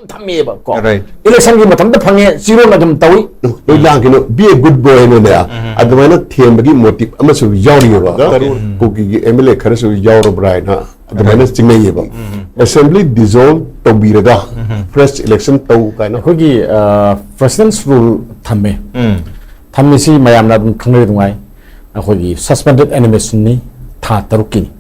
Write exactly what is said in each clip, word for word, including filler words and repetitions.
ꯊꯝꯃꯦꯕ ꯀꯣ꯫ Right. Election ꯒꯤ ꯃꯇꯝꯗ ꯐꯪꯉꯦ, ꯆꯤꯔꯣꯟ ꯑꯗꯨꯝ ꯇꯧꯏ꯫ ꯂꯣꯏ ꯂꯥꯡꯈꯤꯅꯣ, be a good boy ꯍꯥꯏꯅꯅꯦ, ꯑꯗꯨꯃꯥꯏꯅ ꯊꯦꯝꯕꯒꯤ motive ꯑꯃꯁꯨ ꯌꯥꯎꯔꯤꯑꯕ꯫ ꯀꯨꯀꯤꯒꯤ M L A ꯈꯔꯁꯨ ꯌꯥꯎꯔꯕ꯭ꯔꯥ ꯍꯥꯏꯅ ꯑꯗꯨꯃꯥꯏꯅ ꯆꯤꯡꯅꯩꯌꯦꯕ꯫ Assembly dissolve ꯇꯧꯕꯤꯔꯒ fresh election ꯇꯧ ꯀꯥꯏꯅ꯫ ꯑꯩꯈꯣꯏꯒꯤ President's Rule ꯊꯝꯃꯦ꯫ ꯊꯝꯃꯤꯁꯤ ꯃꯌꯥꯝꯅ ꯑꯗꯨꯝ ꯈꯪꯅꯔꯤ ꯅꯨꯡꯉꯥꯏ꯫ ꯑꯩꯈꯣꯏꯒꯤ suspended animationꯅꯤ, ꯊꯥ ꯇꯔꯨꯛꯀꯤꯅꯤ꯫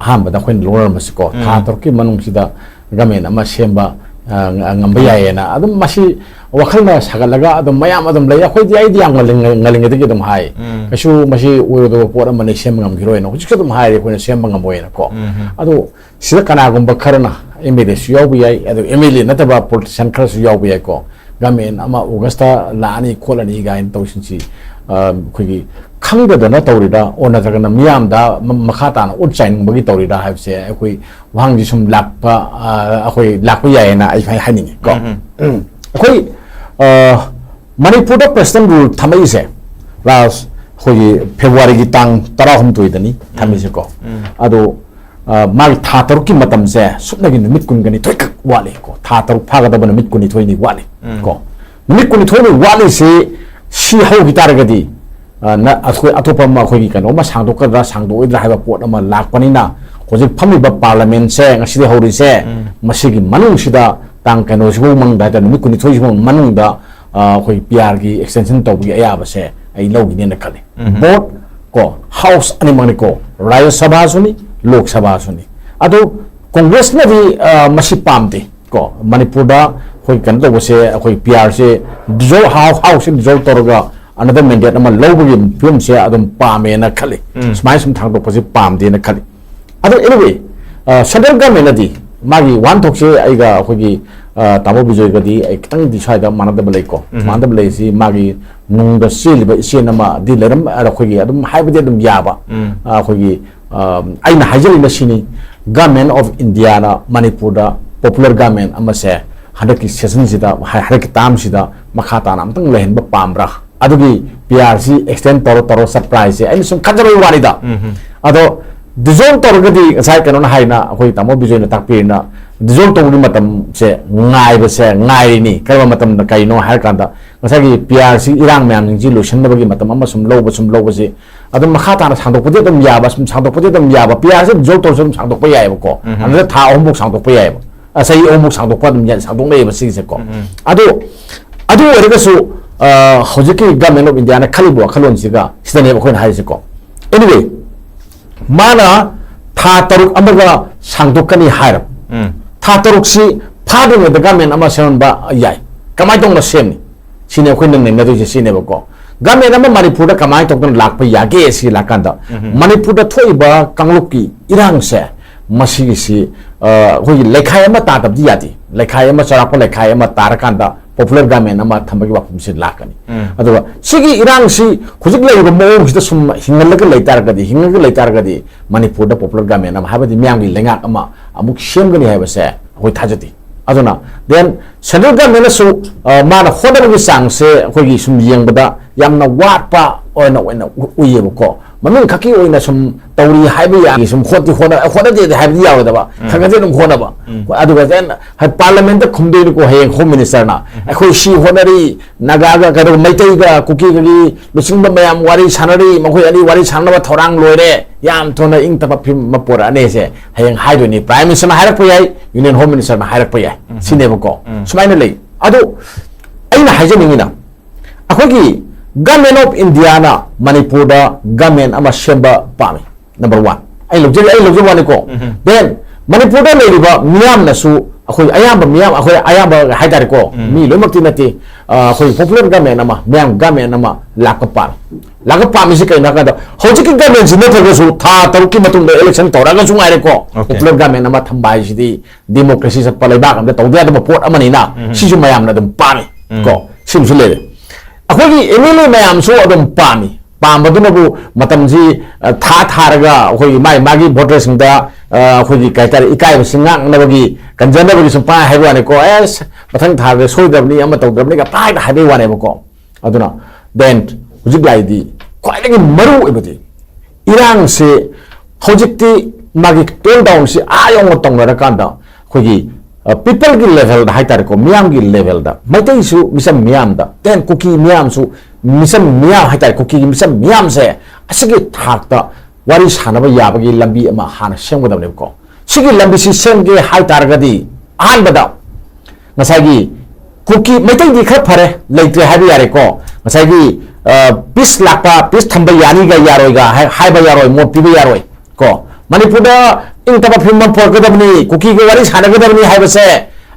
ꯑꯍꯥꯟꯕꯗ ꯑꯩꯈꯣꯏꯅ ꯂꯧꯅꯔꯝꯕꯁꯤꯀꯣ, ꯊꯥ ꯇꯔꯨꯛꯀꯤ ꯃꯅꯨꯡꯁꯤꯗ government ꯑꯃ ꯁꯦꯝꯕ ꯑ, ꯉ- ꯉꯝꯕ ꯌꯥꯏꯌꯦꯅ ꯑꯗꯨꯝ ꯃꯁꯤ ꯋꯥꯈꯜꯅ ꯁꯥꯒꯠꯂꯒ ꯑꯗꯨꯝ ꯃꯌꯥꯝ ꯑꯗꯨꯝ ꯂꯩ꯫ ꯑꯩꯈꯣꯏꯗꯤ, ꯑꯩꯗꯤ ꯌꯥꯝ ꯉꯜꯂꯤꯉꯩ- ꯉꯜꯂꯤꯉꯩꯗꯒꯤ ꯑꯗꯨꯝ ꯍꯥꯏ, ꯀꯩꯁꯨ ꯃꯁꯤ ꯑꯣꯏꯔꯣꯏꯗꯕ ꯄꯣꯠ ꯑꯃꯅꯤ, ꯁꯦꯝꯕ ꯉꯝꯈꯤꯔꯣꯏꯅ ꯍꯧꯖꯤꯛꯁꯨ ꯑꯗꯨꯝ ꯍꯥꯏꯔꯤ ꯑꯩꯈꯣꯏꯅ ꯁꯦꯝꯕ ꯉꯝꯃꯣꯏꯅꯀꯣ꯫ ꯑꯗꯣ ꯁꯤꯗ ꯀꯅꯥꯒꯨꯝꯕ ꯈꯔꯅ, M L Aꯁꯨ ꯌꯥꯎꯕ ꯌꯥꯏ, ꯑꯗꯨ M L A ꯅꯠꯇꯕ politician ꯈꯔꯁꯨ ꯌꯥꯎꯕ ꯌꯥꯏꯀꯣ, government ꯑꯃ Augustꯇ ꯂꯥꯛꯑꯅꯤ ꯈꯣꯠꯂꯅꯤ ꯀꯥꯏꯅ ꯇꯧꯔꯤꯁꯤꯡꯁꯤ, ꯑ, ꯑꯩꯈꯣꯏꯒꯤ ꯈꯪꯗꯗꯅ ꯇꯧꯔꯤꯔꯥ, or ꯅꯠꯇ꯭ꯔꯒꯅ ꯃꯤꯌꯥꯝꯗ ꯃ- ꯃꯈꯥ ꯇꯥꯅ ꯎꯠ ꯆꯥꯏꯅꯤꯡꯕꯒꯤ ꯇꯧꯔꯤꯔꯥ ꯍꯥꯏꯕꯁꯦ ꯑꯩꯈꯣꯏ ꯋꯥꯍꯪꯁꯤ ꯁꯨꯝ ꯂꯥꯛꯄ, ꯑ, ꯑꯩꯈꯣꯏ ꯂꯥꯛꯄ ꯌꯥꯏꯌꯦꯅ ꯑꯩ ꯍꯥꯏ- ꯍꯥꯏꯅꯤꯡꯉꯤ ꯀꯣ꯫ ꯎꯝ꯫ ꯑꯩꯈꯣꯏ, ꯑ, ꯃꯅꯤꯄꯨꯔꯗ President's Rule ꯊꯝꯃꯛꯏꯁꯦ last ꯑꯩꯈꯣꯏꯒꯤ Februaryꯒꯤ ꯇꯥꯡ ꯇꯔꯥꯍꯨꯝꯗꯣꯏꯗꯅꯤ ꯊꯝꯃꯤꯁꯦꯀꯣ꯫ ꯑꯗꯣ, ꯑ, ꯃꯥꯒꯤ ꯊꯥ ꯇꯔꯨꯛꯀꯤ ꯃꯇꯝꯁꯦ ꯁꯨꯞꯅꯒꯤ ꯅꯨꯃꯤꯠ ꯀꯨꯟꯒꯅꯤꯊꯣꯏ ꯈꯛ ꯋꯥꯠꯂꯤ ꯀꯣ꯫ ꯊꯥ ꯇꯔꯨꯛ ꯐꯥꯒꯗꯕ ꯅꯨꯃꯤꯠ ꯀꯨꯟꯅꯤꯊꯣꯏꯅꯤ ꯋꯥꯠꯂꯤ ꯀꯣ꯫ ꯅꯨꯃꯤꯠ ꯀꯨꯟꯅꯤꯊꯣꯏꯅꯤ ꯋꯥꯠꯂꯤꯁꯤ ꯁꯤ ꯍꯧꯈꯤ ꯇꯥꯔꯒꯗꯤ, ꯑ, ꯅ-, ꯑꯩꯈꯣꯏ ꯑꯇꯣꯞꯄ ꯑꯃ ꯑꯩꯈꯣꯏꯒꯤ ꯀꯩꯅꯣ ꯑꯃ ꯁꯥꯡꯗꯣꯛꯀꯗ꯭ꯔꯥ ꯁꯥꯡꯗꯣꯛꯑꯣꯏꯗ꯭ꯔꯥ ꯍꯥꯏꯕ ꯄꯣꯠ ꯑꯃ ꯂꯥꯛꯄꯅꯤꯅ, ꯍꯧꯖꯤꯛ ꯐꯝꯃꯤꯕ Parliamentꯁꯦ ꯉꯁꯤꯗꯤ ꯍꯧꯔꯤꯁꯦ, ꯃꯁꯤꯒꯤ ꯃꯅꯨꯡꯁꯤꯗ ꯇꯥꯡ ꯀꯩꯅꯣꯁꯤꯐꯥꯎ ꯃꯅꯨꯡꯗ ꯍꯥꯏꯇꯥꯔꯦ, ꯅꯨꯃꯤꯠ ꯀꯨꯟꯅꯤꯊꯣꯏꯁꯤꯐꯥꯎ ꯃꯅꯨꯡꯗ, ꯑ, ꯑꯩꯈꯣꯏ P R ꯒꯤ extension ꯇꯧꯕꯒꯤ ꯑꯌꯥꯕꯁꯦ ꯑꯩ ꯂꯧꯈꯤꯅꯦꯅ ꯈꯜꯂꯤ꯫ Both ꯀꯣ, House ꯑꯅꯤꯃꯛꯅꯤꯀꯣ, Rajya Sabhaꯁꯨꯅꯤ, Lok Sabhaꯁꯨꯅꯤ꯫ ꯑꯗꯣ Congressꯅꯗꯤ, ꯑ, ꯃꯁꯤ ꯄꯥꯝꯗꯦ ꯀꯣ꯫ ꯃꯅꯤꯄꯨꯔꯗ ꯑꯩꯈꯣꯏ ꯀꯩꯅꯣ ꯇꯧꯕꯁꯦ, ꯑꯩꯈꯣꯏ P Rꯁꯦ dissolve, House, Houseꯁꯦ dissolve ꯇꯧꯔꯒ another mandate ꯑꯃ ꯂꯧꯕꯒꯤ ꯐꯤꯕꯝꯁꯦ ꯑꯗꯨꯝ ꯄꯥꯝꯃꯦꯅ ꯈꯜꯂꯤ꯫ ꯁꯨꯃꯥꯏꯅ ꯁꯨꯝ ꯊꯥꯡꯗꯣꯛꯄꯁꯦ ꯄꯥꯝꯗꯦꯅ ꯈꯜꯂꯤ꯫ ꯑꯗꯣ anyway, ꯑ, central governmentꯅꯗꯤ ꯃꯥꯒꯤ ꯋꯥꯍꯟꯊꯣꯛꯁꯦ ꯑꯩꯒ ꯑꯩꯈꯣꯏꯒꯤ, ꯑ, ꯇꯥꯃꯣ ꯕꯤꯖꯣꯏꯒꯗꯤ ꯑꯩ ꯈꯤꯇꯪꯗꯤ ꯁ꯭ꯋꯥꯏꯗ ꯃꯥꯟꯅꯗꯕ ꯂꯩꯀꯣ꯫ ꯃꯥꯟꯅꯗꯕ ꯂꯩꯁꯤ ꯃꯥꯒꯤ ꯅꯨꯡꯗ ꯆꯦꯜꯂꯤꯕ ꯏꯆꯦꯟ ꯑꯃꯗꯤ ꯂꯩꯔꯝ-, ꯑꯩꯈꯣꯏꯒꯤ ꯑꯗꯨꯝ ꯍꯥꯏꯕꯗꯤ ꯑꯗꯨꯝ ꯌꯥꯕ꯫ ꯑ, ꯑꯩꯈꯣꯏꯒꯤ, ꯑ, ꯑꯩꯅ ꯍꯥꯏꯖꯔꯤꯅ ꯁꯤꯅꯤ, Government of Indiaꯅ ꯃꯅꯤꯄꯨꯔꯗ popular government ꯑꯃꯁꯦ ꯍꯟꯗꯛꯀꯤ sessionꯁꯤꯗ, ꯍ-, ꯍꯟꯗꯛꯀꯤ termꯁꯤꯗ ꯃꯈꯥ ꯇꯥꯅ ꯑꯃꯨꯛꯇꯪ ꯂꯩꯍꯟꯕ ꯄꯥꯝꯕ꯭ꯔꯥ? ꯑꯗꯨꯒꯤ P Rꯁꯤ extend ꯇꯧꯔ ꯇꯧꯔ ꯆꯠꯄ꯭ꯔꯥ ꯍꯥꯏꯁꯦ ꯑꯩꯅ ꯁꯨꯝ ꯈꯟꯖꯕꯒꯤ ꯋꯥꯅꯤꯗ꯫ ꯑꯗꯣ dissolve ꯇꯧꯔꯒꯗꯤ ꯉꯁꯥꯏ ꯀꯩꯅꯣꯅ ꯍꯥꯏꯅ, ꯑꯩꯈꯣꯏ ꯇꯥꯃꯣ ꯕꯤꯖꯣꯏꯅ ꯇꯥꯛꯄꯤꯔꯤꯅ, ꯗꯤꯖꯣꯜꯕ ꯇꯧꯕꯒꯤ ꯃꯇꯝꯁꯦ ꯉꯥꯏꯕꯁꯦ ꯉꯥꯏꯔꯤꯅꯤ꯫ ꯀꯔꯝꯕ ꯃꯇꯝꯗ ꯀꯩꯅꯣ ꯍꯥꯏꯔꯀꯥꯟꯗ, ꯉꯁꯥꯏꯒꯤ ꯄꯤ ꯑꯥꯔ ꯁꯤ ꯏꯔꯥꯡ ꯃꯌꯥꯝꯁꯤꯡꯁꯤ ꯂꯣꯏꯁꯤꯟꯅꯕꯒꯤ ꯃꯇꯝ ꯑꯃ ꯁꯨꯝ ꯂꯧꯕ, ꯁꯨꯝ ꯂꯧꯕꯁꯤ ꯑꯗꯨꯝ ꯃꯈꯥ ꯇꯥꯅ ꯁꯥꯡꯗꯣꯛꯄꯗꯤ ꯑꯗꯨꯝ ꯌꯥꯕ, ꯁꯨꯝ ꯁꯥꯡꯗꯣꯛꯄꯗꯤ ꯑꯗꯨꯝ ꯌꯥꯕ, ꯄꯤ ꯑꯥꯔ ꯁꯤ ꯗꯤꯖꯣꯜꯕ ꯇꯧꯔꯁꯨ ꯑꯗꯨꯝ ꯁꯥꯡꯗꯣꯛꯄ ꯌꯥꯏꯑꯕꯀꯣ꯫ ꯑꯗꯨꯗ ꯊꯥ ꯑꯍꯨꯝꯐꯥꯎ ꯁꯥꯡꯗꯣꯛꯄ ꯌꯥꯏꯑꯕ꯫ ꯑ, ꯆꯍꯤ ꯑꯍꯨꯝꯃꯨꯛ ꯁꯥꯡꯗꯣꯛꯄ ꯑꯗꯨꯝ ꯌꯥ-, ꯁꯥꯡꯗꯣꯛꯅꯩꯌꯦꯕ ꯁꯤꯒꯤꯁꯦꯀꯣ꯫ ꯑꯗꯨ, ꯑꯗꯨ ꯑꯣꯏꯔꯒꯁꯨ, ꯑ, ꯍꯧꯖꯤꯛꯀꯤ Government of Indiaꯅ ꯈꯜꯂꯤꯕ ꯋꯥꯈꯜꯂꯣꯟꯁꯤꯒ ꯁꯤꯗꯅꯦꯕ ꯑꯩꯈꯣꯏꯅ ꯍꯥꯏꯔꯤꯁꯦꯀꯣ꯫ Anyway, ꯃꯥꯅ ꯊꯥ ꯇꯔꯨꯛ ꯑꯃꯒ ꯁꯥꯡꯗꯣꯛꯀꯅꯤ ꯍꯥꯏꯔꯕ꯫ ꯊꯥ ꯇꯔꯨꯛꯁꯤ ꯐꯥꯗ꯭ꯔꯤꯉꯩꯗ government ꯑꯃ ꯁꯦꯝꯍꯟꯕ ꯌꯥꯏ꯫ ꯀꯃꯥꯏꯅ ꯇꯧꯅ ꯁꯦꯝꯅꯤ? ꯁꯤꯅꯦ ꯑꯩꯈꯣꯏꯅ ꯅꯩꯅꯗꯣꯏꯁꯦ, ꯁꯤꯅꯦꯕꯀꯣ꯫ Government ꯑꯃ ꯃꯅꯤꯄꯨꯔꯗ ꯀꯃꯥꯏꯅ ꯇꯧꯗꯅ ꯂꯥꯛꯄ ꯌꯥꯒꯦ ꯁꯤ ꯂꯥꯛꯀꯥꯟꯗ, ꯃꯅꯤꯄꯨꯔꯗ ꯊꯣꯛꯏꯕ ꯀꯥꯡꯂꯨꯞꯀꯤ ꯏꯔꯥꯡꯁꯦ, ꯃꯁꯤꯒꯤꯁꯤ, ꯑ, ꯑꯩꯈꯣꯏꯒꯤ ꯂꯩꯈꯥꯏ ꯑꯃ ꯇꯥꯗꯕꯗꯤ ꯌꯥꯗꯦ꯫ ꯂꯩꯈꯥꯏ ꯑꯃ, ꯆꯥꯎꯔꯥꯛꯄ ꯂꯩꯈꯥꯏ ꯑꯃ ꯇꯥꯔꯀꯥꯟꯗ popular government ꯑꯃ ꯊꯝꯕꯒꯤ ꯋꯥꯐꯝꯁꯤ ꯂꯥꯛꯀꯅꯤ꯫ ꯑꯗꯨꯒ ꯁꯤꯒꯤ ꯏꯔꯥꯡꯁꯤ ꯍꯧꯖꯤꯛ ꯂꯩꯔꯤꯕ ꯃꯑꯣꯡꯁꯤꯗ ꯁꯨꯝ ꯍꯤꯡꯍꯜꯂꯒ ꯂꯩꯇꯥꯔꯒꯗꯤ, ꯍꯤꯡꯉꯒ ꯂꯩꯇꯥꯔꯒꯗꯤ ꯃꯅꯤꯄꯨꯔꯗ popular government ꯑꯃ, ꯍꯥꯏꯕꯗꯤ ꯃꯤꯌꯥꯝꯒꯤ ꯂꯩꯉꯥꯛ ꯑꯃ ꯑꯃꯨꯛ ꯁꯦꯝꯒꯅꯤ ꯍꯥꯏꯕꯁꯦ ꯑꯩꯈꯣꯏ ꯊꯥꯖꯗꯦ꯫ ꯑꯗꯨꯅ then central governmentꯅꯁꯨ, ꯑ, ꯃꯥꯅ ꯍꯣꯠꯅꯕꯒꯤ ꯆꯥꯡꯁꯦ ꯑꯩꯈꯣꯏꯒꯤ ꯁꯨꯝ ꯌꯦꯡꯕꯗ ꯌꯥꯝꯅ ꯋꯥꯠꯄ ꯑꯣꯏꯅ, ꯑꯣꯏꯅ ꯎ-, ꯎꯏꯌꯦꯕꯀꯣ꯫ ꯃꯃꯤꯡ ꯈꯛꯀꯤ ꯑꯣꯏꯅ ꯁꯨꯝ ꯇꯧꯔꯤ ꯍꯥꯏꯕ ꯌꯥꯏ, ꯁꯨꯝ ꯍꯣꯠꯇꯤ ꯍꯣꯠꯅ-, ꯍꯣꯠꯅꯗꯦꯗꯤ ꯍꯥꯏꯕꯗꯤ ꯌꯥꯔꯣꯏꯗꯕ, ꯈꯔ ꯈꯔꯗꯤ ꯑꯗꯨꯝ ꯍꯣꯠꯅꯕ꯫ ꯑꯗꯨꯒ then ꯍ-, parliamentꯇ ꯈꯨꯝꯗꯣꯏꯅꯤꯀꯣ ꯍꯌꯦꯡ Home Ministerꯅ, "ꯑꯩꯈꯣꯏ ꯁꯤ ꯍꯣꯠꯅꯔꯤ, ꯅꯥꯒꯥꯒ, ꯀꯩꯅꯣ, ꯃꯩꯇꯩꯒ ꯀꯨꯀꯤꯒꯒꯤ ꯂꯨꯆꯤꯡꯕ ꯃꯌꯥꯝ ꯋꯥꯔꯤ ꯁꯥꯟꯅꯔꯤ, ꯃꯈꯣꯏ ꯑꯅꯤ ꯋꯥꯔꯤ ꯁꯥꯟꯅꯕ ꯊꯧꯔꯥꯡ ꯂꯣꯏꯔꯦ, ꯌꯥꯝ ꯊꯨꯅ ꯏꯪ ꯇꯞꯄ ꯐꯤꯕꯝ ꯑꯃ ꯄꯣꯔꯛꯑꯅꯤꯁꯦ" ꯍꯌꯦꯡ ꯍꯥꯏꯗꯣꯏꯅꯤ꯫ Prime Ministerꯅ ꯍꯥꯏꯔꯛꯄ ꯌꯥꯏ, Union Home Ministerꯅ ꯍꯥꯏꯔꯛꯄ ꯌꯥꯏ, ꯁꯤꯅꯦꯕꯀꯣ꯫ ꯁꯨꯃꯥꯏꯅ ꯂꯩ꯫ ꯑꯗꯨ ꯑꯩꯅ ꯍꯥꯏꯖꯅꯤꯡꯉꯤꯅ, ꯑꯩꯈꯣꯏꯒꯤ Government of Indiaꯅ ꯃꯅꯤꯄꯨꯔꯗ government ꯑꯃ ꯁꯦꯝꯕ ꯄꯥꯝꯃꯤ꯫ Number one, ꯑꯩ ꯂꯧꯖꯒꯦ, ꯑꯩ ꯂꯧꯖꯕ ꯋꯥꯅꯤꯀꯣ꯫ Then ꯃꯅꯤꯄꯨꯔꯗ ꯂꯩꯔꯤꯕ ꯃꯤꯌꯥꯝꯅꯁꯨ, ꯑꯩꯈꯣꯏ ꯑꯌꯥꯝꯕ ꯃꯤꯌꯥꯝ, ꯑꯩꯈꯣꯏ ꯑꯌꯥꯝꯕ ꯍꯥꯏꯇꯥꯔꯦꯀꯣ, ꯃꯤ ꯂꯣꯏꯅꯃꯛꯇꯤ ꯅꯠꯇꯦ, ꯑ, ꯑꯩꯈꯣꯏ popular government ꯑꯃ, ꯃꯤꯌꯥꯝ government ꯑꯃ ꯂꯥꯛꯄ ꯄꯥꯝꯃꯤ꯫ ꯂꯥꯛꯄ ꯄꯥꯝꯃꯤꯁꯤ ꯀꯩꯅꯣ ꯍꯥꯏ ꯀꯥꯟꯗ, ꯍꯧꯖꯤꯛꯀꯤ governmentꯁꯤ ꯅꯠꯇ꯭ꯔꯒꯁꯨ ꯊꯥ ꯇꯔꯨꯛꯀꯤ ꯃꯇꯨꯡꯗ election ꯇꯧꯔꯛꯑꯒꯁꯨ ꯉꯥꯏꯔꯦꯀꯣ, popular government ꯑꯃ ꯊꯝꯕ ꯍꯥꯏꯁꯤꯗꯤ democracy ꯆꯠꯄ ꯂꯩꯕꯥꯛ ꯑꯃꯗ ꯇꯧꯗ ꯌꯥꯗꯕ ꯄꯣꯠ ꯑꯃꯅꯤꯅ, ꯁꯤꯁꯨ ꯃꯌꯥꯝꯅ ꯑꯗꯨꯝ ꯄꯥꯝꯃꯤ ꯀꯣ꯫ ꯁꯤꯃꯁꯨ ꯂꯩꯔꯦ꯫ ꯑꯩꯈꯣꯏꯒꯤ M L A ꯃꯌꯥꯝꯁꯨ ꯑꯗꯨꯝ ꯄꯥꯝꯃꯤ꯫ ꯄꯥꯝꯕꯗꯨꯅꯕꯨ ꯃꯇꯝꯁꯤ, ꯑ, ꯊꯥ ꯊꯥꯔꯒ ꯑꯩꯈꯣꯏꯒꯤ ꯃꯥꯒꯤ, ꯃꯥꯒꯤ voterꯁꯤꯡꯗ, ꯑ, ꯑꯩꯈꯣꯏꯒꯤ ꯀꯩ ꯍꯥꯏꯇꯥꯔꯦ, ꯏꯀꯥꯏꯕꯁꯤ ꯉꯥꯛꯅꯕꯒꯤ, ꯀꯟꯖꯅꯕꯒꯤ ꯁꯨꯝ ꯄꯥꯏ ꯍꯥꯏꯕ ꯋꯥꯅꯤꯀꯣ꯫ ꯑꯦꯁ, ꯃꯊꯪ ꯊꯥꯗ ꯁꯣꯏꯗ꯭ꯔꯕꯅꯤ, ꯑꯃ ꯇꯧꯗ꯭ꯔꯕꯅꯤꯒ ꯄꯥꯏꯗ ꯍꯥꯏꯕꯩ ꯋꯥꯅꯦꯕꯀꯣ꯫ ꯑꯗꯨꯅ then ꯍꯧꯖꯤꯛ ꯂꯥꯛꯏꯗꯤ ꯈ꯭ꯋꯥꯏꯗꯒꯤ ꯃꯔꯨ ꯑꯣꯏꯕꯗꯤ ꯏꯔꯥꯡꯁꯦ ꯍꯧꯖꯤꯛꯇꯤ ꯃꯥꯒꯤ tone downꯁꯤ ꯑꯥ ꯌꯧꯅ ꯇꯧꯅꯔꯀꯥꯟꯗ ꯑꯩꯈꯣꯏꯒꯤ ꯄꯤꯄꯜꯒꯤ ꯂꯦꯚꯦꯜꯗ ꯍꯥꯏꯇꯥꯔꯦꯀꯣ, ꯃꯤꯌꯥꯝꯒꯤ ꯂꯦꯚꯦꯜꯗ, ꯃꯩꯇꯩꯁꯨ ꯃꯤꯆꯝ ꯃꯤꯌꯥꯝꯗ, ꯇꯦꯟ ꯀꯨꯀꯤ ꯃꯤꯌꯥꯝꯁꯨ ꯃꯤꯆꯝ ꯃꯤꯌꯥꯝ ꯍꯥꯏꯇꯥꯔꯦ, ꯀꯨꯀꯤꯒꯤ ꯃꯤꯆꯝ ꯃꯤꯌꯥꯝꯁꯦ ꯑꯁꯤꯒꯤ ꯊꯥꯛꯇ ꯋꯥꯔꯤ ꯁꯥꯟꯅꯕ ꯌꯥꯕꯒꯤ ꯂꯝꯕꯤ ꯑꯃ ꯍꯥꯟꯅ ꯁꯦꯝꯒꯗꯕꯅꯦꯕꯀꯣ꯫ ꯁꯤꯒꯤ ꯂꯝꯕꯤꯁꯤ ꯁꯦꯝꯒꯦ ꯍꯥꯏ ꯇꯥꯔꯒꯗꯤ, ꯑꯍꯥꯟꯕꯗ ꯉꯁꯥꯏꯒꯤ ꯀꯨꯀꯤ, ꯃꯩꯇꯩꯗꯤ ꯈꯔ ꯐꯔꯦ, ꯂꯩꯇ꯭ꯔꯦ ꯍꯥꯏꯕ ꯌꯥꯔꯦꯀꯣ꯫ ꯉꯁꯥꯏꯒꯤ ꯄꯤꯁ ꯂꯥꯛꯄ, ꯄꯤꯁ ꯊꯝꯕ ꯌꯥꯅꯤꯒ ꯌꯥꯔꯣꯏꯒ ꯍꯥꯏ-, ꯍꯥꯏꯕ ꯌꯥꯔꯣꯏ, ꯃꯣꯠ ꯄꯤꯕ ꯌꯥꯔꯣꯏ ꯀꯣ꯫ ꯃꯅꯤꯄꯨꯔꯗ ꯏꯪ ꯇꯞꯄ ꯐꯤꯕꯝ ꯑꯃ ꯄꯨꯔꯛꯀꯗꯕꯅꯤ, ꯀꯨꯀꯤꯒ ꯋꯥꯔꯤ ꯁꯥꯟꯅꯒꯗꯕꯅꯤ ꯍꯥꯏꯕꯁꯦ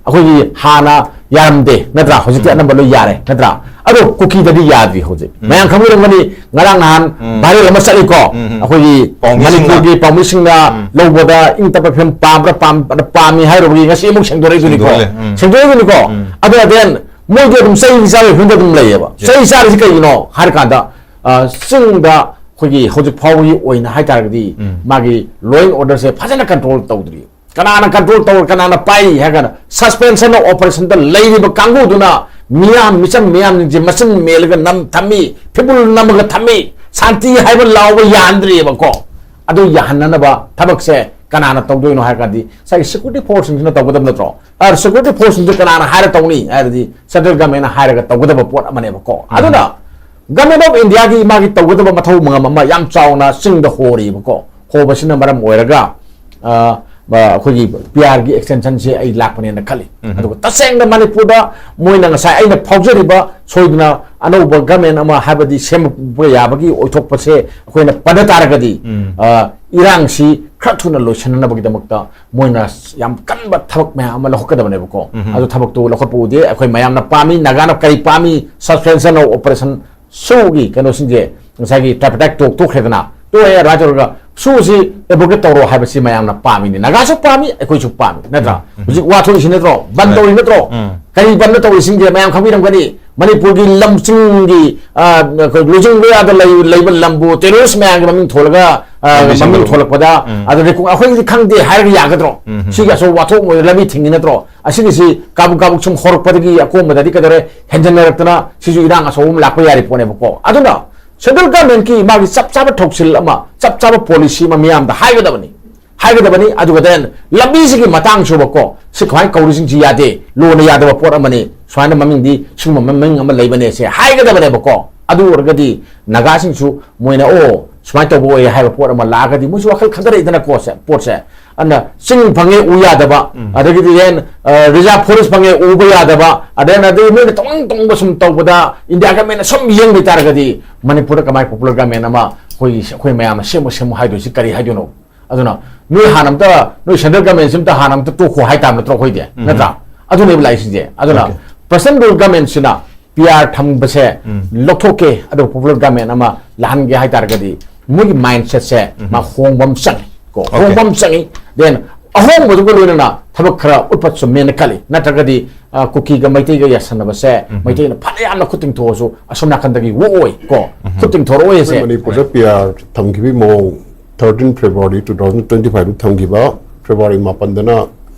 ꯑꯩꯈꯣꯏꯒꯤ ꯍꯥꯟꯅ ꯌꯥꯔꯝꯗꯦ ꯅꯠꯇ꯭ꯔꯥ? ꯍꯧꯖꯤꯛꯇꯤ ꯎꯝ꯫ ꯑꯅꯝꯕ ꯂꯣꯏ ꯌꯥꯔꯦ ꯅꯠꯇ꯭ꯔꯥ? ꯑꯗꯣ ꯀꯨꯀꯤꯗꯗꯤ ꯌꯥꯗ꯭ꯔꯤ ꯍꯧꯖꯤꯛ꯫ ꯎꯝ꯫ ꯃꯌꯥꯝ ꯈꯪꯕꯤꯔꯝꯒꯅꯤ, ꯉꯔꯥꯡ ꯅꯍꯥꯟ ꯎꯝ꯫ ꯚꯥꯏꯔꯦꯜ ꯑꯃ ꯆꯠꯂꯤꯀꯣ꯫ ꯎꯝ, ꯎꯝ꯫ ꯑꯩꯈꯣꯏꯒꯤ ꯄꯥꯎꯃꯤꯁꯤꯡꯅ꯫ ꯃꯅꯤꯄꯨꯔꯒꯤ ꯄꯥꯎꯃꯤꯁꯤꯡꯅ ꯎꯝ꯫ ꯂꯧꯕꯗ ꯏꯪ ꯇꯞꯄ ꯐꯤꯕꯝ ꯄꯥꯝꯕ꯭ꯔꯥ ꯄꯥꯝ-, ꯄꯥꯝꯃꯤ ꯍꯥꯏꯔꯨꯕꯒꯤ ꯉꯁꯤ ꯑꯃꯨꯛ ꯁꯦꯡꯗꯣꯔꯛꯏꯗꯨꯅꯤꯀꯣ꯫ ꯁꯦꯡꯗꯣꯛꯑꯦ, ꯎꯝ꯫ ꯁꯦꯡꯗꯣꯛꯏꯗꯨꯅꯤꯀꯣ꯫ ꯎꯝ꯫ ꯑꯗꯨ ꯑꯗꯦꯟ ꯃꯣꯏꯗꯤ ꯑꯗꯨꯝ ꯆꯩ ꯆꯥꯕꯒꯤ ꯐꯤꯕꯝꯗ ꯑꯗꯨꯝ ꯂꯩꯌꯦꯕ꯫ ꯌꯦꯁ꯫ ꯆꯩ ꯆꯥꯔꯤꯁꯤ ꯀꯩꯒꯤꯅꯣ ꯍꯥꯏꯔꯀꯥꯟꯗ, ꯑ, ꯆꯤꯡꯗ ꯑꯩꯈꯣꯏꯒꯤ ꯍꯧꯖꯤꯛ ꯐꯥꯎꯕꯒꯤ ꯑꯣꯏꯅ ꯍꯥꯏꯇꯥꯔꯒꯗꯤ ꯎꯝ꯫ ꯃꯥꯒꯤ law and order ꯁꯦ ꯐꯖꯅ control ꯇꯧꯗ꯭ꯔꯤ꯫ ꯀꯅꯥꯅ control ꯇꯧꯔ, ꯀꯅꯥꯅ ꯄꯥꯏꯔꯤ ꯍꯥꯏꯔ ꯀꯥꯟꯗ, suspension of operation ꯗ ꯂꯩꯔꯤꯕ ꯀꯥꯡꯕꯨꯗꯨꯅ ꯃꯤꯌꯥꯝ, ꯃꯤꯆꯝ ꯃꯤꯌꯥꯝꯁꯤꯡꯁꯦ ꯃꯆꯤꯟ ꯃꯦꯜꯂꯒ ꯅꯝ ꯊꯝꯃꯤ, ꯐꯤꯕꯨꯜ ꯅꯝꯃꯒ ꯊꯝꯃꯤ, ꯁꯥꯟꯇꯤ ꯍꯥꯏꯕ ꯂꯥꯎꯕ ꯌꯥꯍꯟꯗ꯭ꯔꯤꯑꯕꯀꯣ꯫ ꯑꯗꯨ ꯌꯥꯍꯟꯅꯅꯕ ꯊꯕꯛꯁꯦ ꯀꯅꯥꯅ ꯇꯧꯗꯣꯏꯅꯣ ꯍꯥꯏꯔ ꯀꯥꯟꯗꯤ ꯉꯁꯥꯏꯒꯤ security force ꯁꯤꯡꯁꯤꯅ ꯇꯧꯒꯗꯕ ꯅꯠꯇ꯭ꯔꯣ? ꯑ, security force ꯁꯤꯡꯗꯨ ꯀꯅꯥꯅ ꯍꯥꯏꯔ ꯇꯧꯅꯤ ꯍꯥꯏꯔꯗꯤ central government ꯅ ꯍꯥꯏꯔꯒ ꯇꯧꯒꯗꯕ ꯄꯣꯠ ꯑꯃꯅꯦꯕꯀꯣ꯫ ꯎꯝ꯫ ꯑꯗꯨꯅ Government of India ꯒꯤ ꯃꯥꯒꯤ ꯇꯧꯒꯗꯕ ꯃꯊꯧ ꯃꯉꯝ ꯑꯃ ꯌꯥꯝ ꯆꯥꯎꯅ ꯆꯤꯡꯗ ꯍꯣꯔꯤꯕꯀꯣ꯫ ꯍꯣꯕꯁꯤꯅ ꯃꯔꯝ ꯑꯣꯏꯔꯒ, ꯑ, ꯑ, ꯑꯩꯈꯣꯏꯒꯤ P R ꯒꯤ extension ꯁꯦ ꯑꯩ ꯂꯥꯛꯄꯅꯦꯅ ꯈꯜꯂꯤ꯫ ꯎꯝ꯫ ꯑꯗꯨꯒ ꯇꯁꯦꯡꯅ ꯃꯅꯤꯄꯨꯔꯗ ꯃꯣꯏꯅ ꯉꯁꯥꯏ ꯑꯩꯅ ꯐꯥꯎꯖꯔꯤꯕ ꯁꯣꯏꯗꯅ ꯑꯅꯧꯕ government ꯑꯃ ꯍꯥꯏꯕꯗꯤ ꯁꯦꯝꯕ ꯌꯥꯕꯒꯤ ꯑꯣꯏꯊꯣꯛꯄꯁꯦ ꯑꯩꯈꯣꯏꯅ ꯄꯟꯗ ꯇꯥꯔꯒꯗꯤ, ꯎꯝ꯫ ꯑ, ꯏꯔꯥꯡꯁꯤ ꯈꯔ ꯊꯨꯅ ꯂꯣꯏꯁꯤꯟꯅꯅꯕꯒꯤꯗꯃꯛꯇ ꯃꯣꯏꯅ ꯌꯥꯝ ꯀꯟꯕ ꯊꯕꯛ ꯃꯌꯥꯝ ꯑꯃ ꯂꯧꯈꯠꯀꯗꯕꯅꯦꯕꯀꯣ꯫ ꯎꯝ꯫ ꯑꯗꯨ ꯊꯕꯛꯇꯨ ꯂꯧꯈꯠꯄ ꯎꯗꯦ꯫ ꯑꯩꯈꯣꯏ ꯃꯌꯥꯝꯅ ꯄꯥꯝꯃꯤ, ꯅꯥꯒꯥꯅ ꯀꯔꯤ ꯄꯥꯝꯃꯤ, suspension of operation ꯁꯨꯒꯤ ꯀꯩꯅꯣꯁꯤꯡꯁꯦ ꯉꯁꯥꯏꯒꯤ tripartite talk ꯇꯣꯛꯈ꯭ꯔꯦꯗꯅ, ꯇꯣꯛꯑꯦ ꯑꯗꯨꯃꯥꯏꯅ ꯇꯧꯔꯒ ꯁꯨꯁꯤ abrogate ꯇꯧꯔꯣ ꯍꯥꯏꯕꯁꯤ ꯃꯌꯥꯝꯅ ꯄꯥꯝꯃꯤꯅꯤ, ꯅꯥꯒꯥꯁꯨ ꯄꯥꯝꯃꯤ, ꯑꯩꯈꯣꯏꯁꯨ ꯄꯥꯝꯃꯤ ꯅꯠꯇ꯭ꯔꯥ? ꯎꯝ, ꯎꯝ꯫ ꯍꯧꯖꯤꯛ ꯋꯥ ꯊꯣꯛꯏꯁꯤ ꯅꯠꯇ꯭ꯔꯣ? ꯕꯟ ꯍꯣꯏ꯫ ꯇꯧꯔꯤ ꯅꯠꯇ꯭ꯔꯣ? ꯎꯝ꯫ ꯀꯔꯤ ꯕꯟ ꯇꯧꯔꯤꯁꯤꯡꯁꯦ ꯃꯌꯥꯝ ꯈꯪꯕꯤꯔꯝꯒꯅꯤ꯫ ꯃꯅꯤꯄꯨꯔꯒꯤ ꯂꯝꯁꯤꯡꯒꯤ, ꯑ, ꯑꯩꯈꯣꯏ ꯂꯨꯆꯤꯡꯕ ꯌꯥꯗ ꯂꯩ-, ꯂꯩꯕ ꯂꯝꯕꯨ terrorist ꯃꯌꯥꯝꯒꯤ ꯃꯃꯤꯡ ꯊꯣꯜꯂꯒ, ꯑ, ꯂꯝꯕꯤ ꯃꯃꯤꯡ ꯁꯦꯝꯕꯗꯣ꯫ ꯊꯣꯜꯂꯛꯄꯗ, ꯎꯝ꯫ ꯑꯗꯨꯗꯩ ꯑꯩꯈꯣꯏꯒꯤꯗꯤ ꯈꯪꯗꯦ ꯍꯥꯏꯔꯒ ꯌꯥꯒꯗ꯭ꯔꯣ? ꯎꯝ, ꯎꯝ꯫ ꯁꯤꯒꯤ ꯑꯆꯧꯕ ꯋꯥꯊꯣꯛ ꯑꯃ ꯑꯣꯏꯔ ꯂꯝꯕꯤ ꯊꯤꯡꯉꯤ ꯅꯠꯇ꯭ꯔꯣ? ꯑꯁꯤꯒꯤꯁꯤ ꯀꯥꯕꯛ ꯀꯥꯕꯛ ꯁꯨꯝ ꯍꯧꯔꯛꯄꯗꯒꯤ ꯑꯀꯣꯟꯕꯗꯗꯤ ꯀꯩꯗꯧꯔꯦ? ꯍꯦꯟꯖꯟꯅꯔꯛꯇꯅ ꯁꯤꯁꯨ ꯏꯔꯥꯡ ꯑꯆꯧꯕ ꯑꯃ ꯂꯥꯛꯄ ꯌꯥꯔꯤ ꯄꯣꯠꯅꯦꯕꯀꯣ꯫ ꯑꯗꯨꯅ central government ꯀꯤ ꯃꯥꯒꯤ ꯆꯞ ꯆꯥꯕ ꯊꯧꯁꯤꯜ ꯑꯃ, ꯆꯞ ꯆꯥꯕ policy ꯑꯃ ꯃꯤꯌꯥꯝꯗ ꯍꯥꯏꯒꯗꯕꯅꯤ꯫ ꯍꯥꯏꯒꯗꯕꯅꯤ꯫ ꯑꯗꯨꯒ then ꯂꯝꯕꯤꯁꯤꯒꯤ ꯃꯇꯥꯡꯁꯨꯕꯀꯣ, ꯁꯤ ꯀꯃꯥꯏꯅ ꯀꯧꯔꯤꯁꯤꯡꯁꯤ ꯌꯥꯗꯦ, ꯂꯣꯅ ꯌꯥꯗꯕ ꯄꯣꯠ ꯑꯃꯅꯤ, ꯁꯨꯃꯥꯏꯅ ꯃꯃꯤꯡꯗꯤ ꯁꯤꯒꯨꯝꯕ ꯃꯃꯤꯡ ꯑꯃ ꯂꯩꯕꯅꯦ ꯁꯦ ꯍꯥꯏꯒꯗꯕꯅꯦꯕꯀꯣ꯫ ꯑꯗꯨ ꯑꯣꯏꯔꯒꯗꯤ ꯅꯥꯒꯥꯁꯤꯡꯁꯨ ꯃꯣꯏꯅ, "ꯑꯣ, ꯁꯨꯃꯥꯏꯅ ꯇꯧꯕ ꯑꯣꯏꯌꯦ" ꯍꯥꯏꯕ ꯄꯣꯠ ꯑꯃ ꯂꯥꯛꯑꯒꯗꯤ ꯃꯣꯏꯁꯨ ꯋꯥꯈꯜ ꯈꯟꯊꯔꯛꯏꯗꯅꯀꯣ꯫ ꯁꯦ ꯄꯣꯠꯁꯦ, ꯑꯗꯨꯅ ꯆꯤꯡ ꯐꯪꯉꯦ ꯎ ꯌꯥꯗꯕ, ꯑꯗꯒꯤꯗꯤ then reserve forest ꯐꯪꯉꯦ ꯎꯕ ꯌꯥꯗꯕ, ꯑꯗꯩ ꯑꯗꯩ ꯅꯣꯏꯅ ꯇꯧꯅꯤꯡ ꯇꯧꯅꯤꯡꯕ ꯁꯨꯝ ꯇꯧꯕꯗ ꯏꯟꯗꯤꯌꯥ ꯒꯃꯦꯟꯅ ꯁꯨꯝ ꯌꯦꯡ ꯂꯩꯇꯥꯔꯒꯗꯤ ꯃꯅꯤꯄꯨꯔꯗ ꯀꯃꯥꯏꯅ ꯄꯣꯄꯨꯂꯔ ꯒꯃꯦꯟ ꯑꯃ ꯑꯩꯈꯣꯏꯒꯤ, ꯑꯩꯈꯣꯏ ꯃꯌꯥꯝꯅ ꯁꯦꯝꯃꯨ ꯁꯦꯝꯃꯨ ꯍꯥꯏꯗꯣꯏꯁꯤ ꯀꯔꯤ ꯍꯥꯏꯗꯣꯏꯅꯣ? ꯑꯗꯨꯅ ꯅꯣꯏ ꯍꯥꯟꯅ ꯑꯝꯇ, ꯅꯣꯏ ꯁꯦꯟꯇ꯭ꯔꯦꯜ ꯒꯃꯦꯟꯁꯤ ꯑꯝꯇ ꯍꯥꯟꯅ ꯑꯝꯇ ꯇꯣꯛꯈꯣ ꯍꯥꯏꯇꯥꯕ ꯅꯠꯇ꯭ꯔꯣ ꯑꯩꯈꯣꯏꯗꯤ? ꯅꯠꯇ꯭ꯔꯥ? ꯑꯗꯨꯅꯦꯕ ꯂꯥꯛꯏꯁꯤꯡꯁꯦ꯫ ꯑꯗꯨꯅ ꯄ꯭ꯔꯁꯟ ꯔꯨꯔꯦꯜ ꯒꯃꯦꯟꯁꯤꯅ ꯄꯤ ꯑꯥꯔ ꯊꯝꯕꯁꯦ ꯂꯧꯊꯣꯛꯀꯦ, ꯑꯗꯨꯒ ꯄꯣꯄꯨꯂꯔ ꯒꯃꯦꯟ ꯑꯃ ꯂꯥꯛꯍꯟꯒꯦ ꯍꯥꯏꯇꯥꯔꯒꯗꯤ ꯃꯣꯏꯒꯤ ꯃꯥꯏꯟꯁꯦꯠꯁꯦ ꯃꯥ ꯍꯣꯡꯕ ꯑꯃ ꯆꯪꯉꯤ ꯀꯣ꯫ ꯍꯣꯡꯕ ꯑꯃ ꯆꯪꯉꯤ꯫ Then ꯑꯍꯣꯡꯕꯗꯨꯒ ꯂꯣꯏꯅꯅ ꯊꯕꯛ ꯈꯔ ꯎꯠꯄ ꯆꯨꯝꯃꯦꯅ ꯈꯜꯂꯤ꯫ ꯅꯠꯇ꯭ꯔꯒꯗꯤ, ꯑ, ꯀꯨꯀꯤꯒ ꯃꯩꯇꯩꯒ ꯌꯥꯁꯟꯅꯕꯁꯦ ꯃꯩꯇꯩꯅ ꯐꯅ ꯌꯥꯝꯅ ꯈꯨꯠ ꯇꯤꯡꯊꯣꯛꯑꯁꯨ ꯑꯁꯣꯝ ꯅꯥꯀꯟꯗꯒꯤ ꯋꯣꯛꯑꯣꯏ ꯀꯣ꯫ ꯈꯨꯠ ꯇꯤꯡꯊꯣꯔꯛꯑꯣꯏꯁꯦ꯫ ꯑꯩꯈꯣꯏ ꯃꯅꯤꯄꯨꯔꯗ ꯄꯤ ꯑꯥꯔ ꯊꯝꯈꯤꯕꯒꯤ ꯃꯑꯣꯡ, thirteen February two thousand twenty five ꯊꯝꯈꯤꯕ, ꯐꯦꯕ꯭ꯔꯨꯋꯥꯔꯤ ꯃꯥꯄꯟꯗꯅ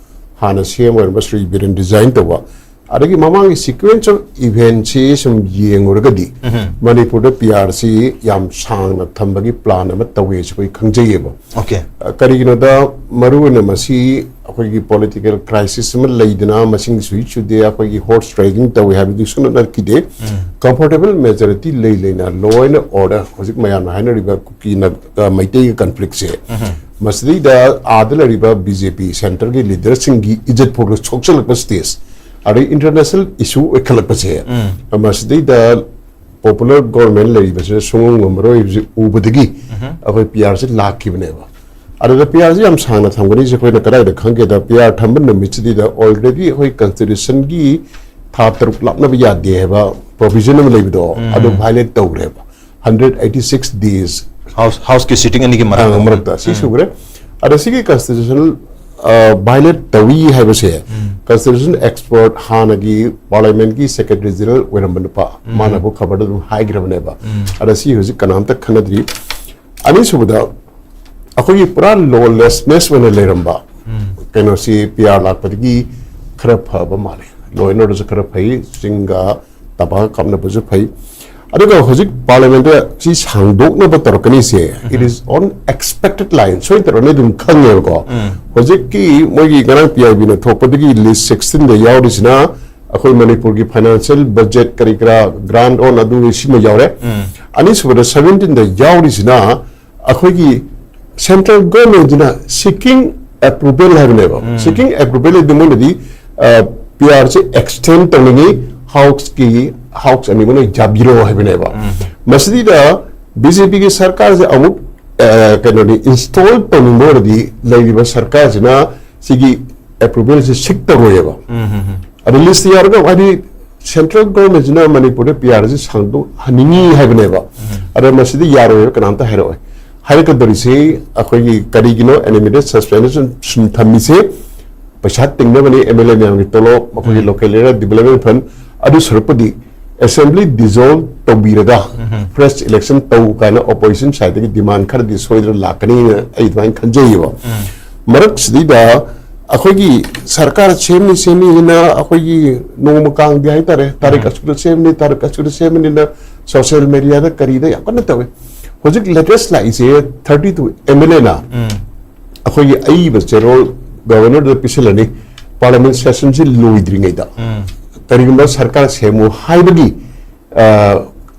ꯍꯥꯟꯅ ꯁꯤ ꯑꯦꯝ ꯑꯣꯏꯔꯝꯕ ꯁ꯭ꯔꯤ ꯕꯤꯔꯦꯟ ꯔꯤꯖꯥꯏꯟ ꯇꯧꯕ, ꯑꯗꯒꯤ ꯃꯃꯥꯡꯒꯤ sequence of eventꯁꯤ ꯁꯨꯝ ꯌꯦꯡꯉꯨꯔꯒꯗꯤ ꯃꯅꯤꯄꯨꯔꯗ ꯄꯤ ꯑꯥꯔꯁꯤ ꯌꯥꯝ ꯁꯥꯡꯅ ꯊꯝꯕꯒꯤ ꯄ꯭ꯂꯥꯟ ꯑꯃ ꯇꯧꯋꯦꯁꯤ ꯑꯩꯈꯣꯏ ꯈꯪꯖꯩꯌꯦꯕ꯫ ꯑꯣꯀꯦ꯫ ꯑ, ꯀꯔꯤꯒꯤꯅꯣꯗ, ꯃꯔꯨꯑꯣꯏꯅ ꯃꯁꯤ ꯑꯩꯈꯣꯏꯒꯤ ꯄꯣꯂꯤꯇꯤꯀꯦꯜ ꯀ꯭ꯔꯥꯏꯁꯤꯁ ꯑꯃ ꯂꯩꯗꯅ, ꯃꯁꯤꯡ ꯁꯨꯏ ꯁꯨꯗꯦ, ꯑꯩꯈꯣꯏꯒꯤ ꯍꯣꯔꯁ ꯔꯥꯏꯗꯤꯡ ꯇꯧꯋꯦ ꯍꯥꯏꯕꯗꯨꯁꯨ ꯅꯠꯈꯤꯗꯦ꯫ ꯀꯝꯐꯣꯔꯇꯦꯕꯜ ꯃꯦꯖꯣꯔꯤꯇꯤ ꯂꯩ ꯂꯩꯅ ꯂꯣ ꯑꯦꯟ ꯑꯣꯔꯗꯔ, ꯍꯧꯖꯤꯛ ꯃꯌꯥꯝꯅ ꯍꯥꯏꯅꯔꯤꯕ ꯀꯨꯀꯤ ꯅꯥꯒꯥ, ꯃꯩꯇꯩꯒꯤ ꯀꯟꯐ꯭ꯂꯤꯛꯁꯦ, ꯃꯁꯤꯗꯩꯗ ꯑꯥꯗ ꯂꯩꯔꯤꯕ ꯕꯤ ꯖꯦ ꯄꯤ ꯁꯦꯟꯇꯔꯒꯤ ꯂꯤꯗꯔꯁꯤꯡꯒꯤ ꯏꯖꯠ ꯐꯥꯎꯗ ꯁꯣꯛꯆꯜꯂꯛꯄ ꯁ꯭ꯇꯦꯖ, ꯑꯗꯩ ꯏꯟꯇꯔꯅꯦꯁꯅꯦꯜ ꯏꯁꯨ ꯑꯣꯏꯈꯠꯂꯛꯄꯁꯦ, ꯃꯁꯤꯗꯩꯗ ꯄꯣꯄꯨꯂꯔ ꯒꯣꯔꯃꯦꯟ ꯂꯩꯔꯤꯕꯁꯤꯅ ꯁꯨꯡꯉꯝ ꯉꯝꯃꯔꯣꯏ ꯍꯥꯏꯕꯁꯤ ꯎꯕꯗꯒꯤ ꯑꯩꯈꯣꯏ ꯄꯤ ꯑꯥꯔꯁꯤ ꯂꯥꯛꯈꯤꯕꯅꯦꯕ꯫ ꯑꯗꯨꯗ ꯄꯤ ꯑꯥꯔꯁꯤ ꯌꯥꯝ ꯁꯥꯡꯅ ꯊꯝꯒꯅꯤꯁꯦ ꯑꯩꯈꯣꯏꯅ ꯀꯗꯥꯏꯗ ꯈꯪꯒꯦꯗ, ꯄꯤ ꯑꯥꯔ ꯊꯝꯕ ꯅꯨꯃꯤꯠꯁꯤꯗ already ꯑꯩꯈꯣꯏ ꯀꯟꯁꯇꯤꯇ꯭ꯌꯨꯁꯟꯒꯤ ꯊꯥ ꯇꯔꯨꯛ ꯂꯥꯞꯅꯕ ꯌꯥꯗꯦ ꯍꯥꯏꯕ ꯄ꯭ꯔꯣꯚꯤꯖꯟ ꯑꯃ ꯂꯩꯕꯗꯣ, ꯑꯗꯨ ꯚꯥꯏꯂꯦꯠ ꯇꯧꯈ꯭ꯔꯦꯕ꯫ Hundred eighty six days house ꯍꯥꯎꯁꯀꯤ ꯁꯤꯇꯤꯡ ꯑꯅꯤꯒꯤ ꯃꯔꯛ ꯑ, ꯃꯔꯛꯇ ꯁꯤ ꯁꯨꯈ꯭ꯔꯦ꯫ ꯑꯗ ꯁꯤꯒꯤ ꯀꯟꯁꯇꯤꯇ꯭ꯌꯨꯁꯅꯦꯜ ꯚꯥꯏꯂꯦꯠ ꯇꯧꯏ ꯍꯥꯏꯕꯁꯦ ꯀꯟꯁꯇꯤꯇ꯭ꯌꯨꯁꯟ ꯑꯦꯛꯁꯄꯔꯠ, ꯍꯥꯟꯅꯒꯤ ꯄꯥꯔꯂꯤꯌꯥꯃꯦꯟꯠꯀꯤ ꯁꯦꯀ꯭ꯔꯦꯇꯔꯤ ꯖꯦꯅꯔꯦꯜ ꯑꯣꯏꯔꯝꯕ ꯅꯨꯄꯥ, ꯃꯥꯅꯕꯨ ꯈꯕꯔꯗ ꯑꯗꯨꯝ ꯍꯥꯏꯈ꯭ꯔꯕꯅꯦꯕ꯫ ꯑꯗ ꯁꯤ ꯍꯧꯖꯤꯛ ꯀꯅꯥꯝꯇ ꯈꯟꯅꯗ꯭ꯔꯤ꯫ ꯑꯅꯤꯁꯨꯕꯗ, ꯑꯩꯈꯣꯏꯒꯤ ꯄꯨꯔꯥ ꯂꯣꯂꯦꯁꯅꯦꯁ ꯑꯣꯏꯅ ꯂꯩꯔꯝꯕ ꯀꯩꯅꯣꯁꯤ ꯄꯤ ꯑꯥꯔ ꯂꯥꯛꯄꯗꯒꯤ ꯈꯔ ꯐꯕ ꯃꯥꯜꯂꯦ꯫ ꯂꯣ ꯑꯦꯟ ꯑꯣꯔꯗꯔꯁꯨ ꯈꯔ ꯐꯩ, ꯆꯤꯡꯒ ꯇꯝꯄꯥꯛꯀ ꯀꯥꯞꯅꯕꯁꯨ ꯐꯩ꯫ ꯑꯗꯨꯒ ꯍꯧꯖꯤꯛ ꯄꯥꯔꯂꯤꯌꯥꯃꯦꯟꯗ ꯁꯤ ꯁꯥꯡꯗꯣꯛꯅꯕ ꯇꯧꯔꯛꯀꯅꯤꯁꯦ, it is on expected line, ꯁꯣꯏꯗꯅ ꯇꯧꯔꯛꯀꯅꯤ ꯑꯗꯨꯝ ꯈꯪꯉꯦꯕꯀꯣ꯫ ꯍꯧꯖꯤꯛꯀꯤ ꯃꯣꯏꯒꯤ ꯉꯔꯥꯡ ꯄꯤ ꯑꯥꯏ ꯕꯤꯅ ꯊꯣꯛꯄꯗꯒꯤ ꯂꯤꯁ ꯁꯤꯛꯁꯇꯤꯟꯗ ꯌꯥꯎꯔꯤꯁꯤꯅ ꯑꯩꯈꯣꯏ ꯃꯅꯤꯄꯨꯔꯒꯤ ꯐꯥꯏꯅꯥꯟꯁꯤꯌꯦꯜ ꯕꯖꯦꯠ ꯀꯔꯤ ꯀꯔꯥ, ꯒ꯭ꯔꯥꯟ ꯑꯣꯟ ꯑꯗꯨ ꯁꯤꯃ ꯌꯥꯎꯔꯦ꯫ ꯑꯅꯤꯁꯨꯕꯗ ꯁꯕꯦꯟꯇꯤꯟꯗ ꯌꯥꯎꯔꯤꯁꯤꯅ ꯑꯩꯈꯣꯏꯒꯤ ꯁꯦꯟꯇ꯭ꯔꯦꯜ ꯒꯣꯔꯃꯦꯟꯁꯤꯅ ꯁꯤꯀꯤꯡ ꯑꯦꯄ꯭ꯔꯨꯕꯦꯜ ꯍꯥꯏꯕꯅꯦꯕ꯫ ꯁꯤꯀꯤꯡ ꯑꯦꯄ꯭ꯔꯨꯕꯦꯜ ꯍꯥꯏꯗꯤ ꯃꯣꯏꯅꯗꯤ ꯄꯤ ꯑꯥꯔꯁꯦ ꯑꯦꯛꯁꯇꯦꯟ ꯇꯧꯅꯤꯡꯉꯤ, ꯍꯥꯎꯁꯀꯤ, ꯍꯥꯎꯁ ꯑꯅꯤꯃꯛꯅ ꯌꯥꯕꯤꯔꯣ ꯍꯥꯏꯕꯅꯦꯕ꯫ ꯃꯁꯤꯗ ꯕꯤ ꯖꯦ ꯄꯤꯒꯤ ꯁꯔꯀꯥꯔꯁꯦ ꯑꯃꯨꯛ ꯑ, ꯀꯩꯅꯣꯅꯤ, ꯏꯟꯁꯇꯣꯜ ꯇꯧꯅꯤꯡꯕ ꯑꯣꯏꯔꯗꯤ ꯂꯩꯔꯤꯕ ꯁꯔꯀꯥꯔꯁꯤꯅ ꯁꯤꯒꯤ ꯑꯦꯄ꯭ꯔꯨꯕꯦꯜꯁꯦ ꯁꯤꯛ ꯇꯧꯔꯣꯏꯌꯦꯕ꯫ ꯑꯗ ꯂꯤꯁꯇ ꯌꯥꯎꯔꯒ ꯍꯥꯏꯗꯤ ꯁꯦꯟꯇ꯭ꯔꯦꯜ ꯒꯣꯔꯃꯦꯟꯁꯤꯅ ꯃꯅꯤꯄꯨꯔꯗ ꯄꯤ ꯑꯥꯔꯁꯤ ꯁꯥꯡꯗꯣꯛꯍꯟꯅꯤꯡꯉꯤ ꯍꯥꯏꯕꯅꯦꯕ꯫ ꯑꯗ ꯃꯁꯤꯗ ꯌꯥꯔꯣꯏ ꯍꯥꯏꯕ ꯀꯅꯥꯝꯇ ꯍꯥꯏꯔꯛꯑꯣꯏ꯫ ꯍꯥꯏꯔꯛꯀꯗꯧꯔꯤꯁꯤ ꯑꯩꯈꯣꯏꯒꯤ ꯀꯔꯤꯒꯤꯅꯣ ꯑꯦꯅꯤꯃꯦꯇꯦꯠ ꯁꯁꯄꯦꯟꯁꯟ ꯁꯨꯝ ꯊꯝꯃꯤꯁꯦ? ꯄꯩꯁꯥ ꯇꯤꯡꯅꯕꯅꯤ, ꯑꯦꯝ ꯑꯦꯜ ꯑꯦ ꯃꯌꯥꯝꯒꯤ ꯇꯣꯂꯣꯞ, ꯃꯈꯣꯏꯒꯤ ꯂꯣꯀꯦꯜ ꯑꯦꯔꯤꯌꯥ ꯗꯤꯕꯂꯞꯃꯦꯟ ꯐꯟ, ꯑꯗꯨ ꯁꯔꯨꯛꯄꯨꯗꯤ ꯑꯦꯁꯦꯝꯕ꯭ꯂꯤ ꯗꯤꯖꯣꯜꯕ ꯇꯧꯕꯤꯔꯒ ꯐ꯭ꯔꯦꯁ ꯏꯂꯦꯛꯁꯟ ꯇꯧ ꯀꯥꯏꯅ ꯑꯣꯄꯣꯖꯤꯁꯟ ꯁꯥꯏꯗꯇꯒꯤ ꯗꯤꯃꯥꯟ ꯈꯔꯗꯤ ꯁꯣꯏꯗꯅ ꯂꯥꯛꯀꯅꯤꯅ ꯑꯩ ꯑꯗꯨꯃꯥꯏꯅ ꯈꯟꯖꯩꯌꯦꯕ꯫ ꯃꯔꯛꯁꯤꯗꯩꯗ ꯑꯩꯈꯣꯏꯒꯤ ꯁꯔꯀꯥꯔ ꯁꯦꯝꯅꯤ ꯁꯦꯝꯅꯤꯅ ꯑꯩꯈꯣꯏꯒꯤ ꯅꯣꯡꯃ ꯀꯥꯡꯗꯤ ꯍꯥꯏꯇꯥꯔꯦ, ꯇꯥꯔꯤꯛ ꯑꯁꯨꯛꯇ ꯁꯦꯝꯅꯤ, ꯇꯥꯔꯤꯛ ꯑꯁꯨꯛꯇ ꯁꯦꯝꯃꯅꯤꯅ ꯁꯣꯁꯤꯌꯦꯜ ꯃꯦꯗꯤꯌꯥꯗ ꯀꯔꯤꯗ ꯌꯥꯝ ꯀꯟꯅ ꯇꯧꯏ꯫ ꯍꯧꯖꯤꯛ ꯂꯦꯇꯦꯁ ꯂꯥꯛꯏꯁꯦ ꯊꯥꯔꯇꯤ ꯇꯨ ꯑꯦꯝ ꯑꯦꯜ ꯑꯦꯅ ꯑꯩꯈꯣꯏꯒꯤ ꯑꯏꯕ ꯆꯦꯔꯣꯜ ꯒꯕꯔꯅꯔꯗ ꯄꯤꯁꯤꯜꯂꯅꯤ, ꯄꯥꯔꯂꯤꯌꯥꯃꯦꯟ ꯁꯦꯁꯟꯁꯤ ꯂꯣꯏꯗ꯭ꯔꯤꯉꯩꯗ꯫ ꯀꯔꯤꯒꯨꯝꯕ ꯁꯔꯀꯥꯔ ꯁꯦꯝꯃꯨ ꯍꯥꯏꯕꯒꯤ ꯑ,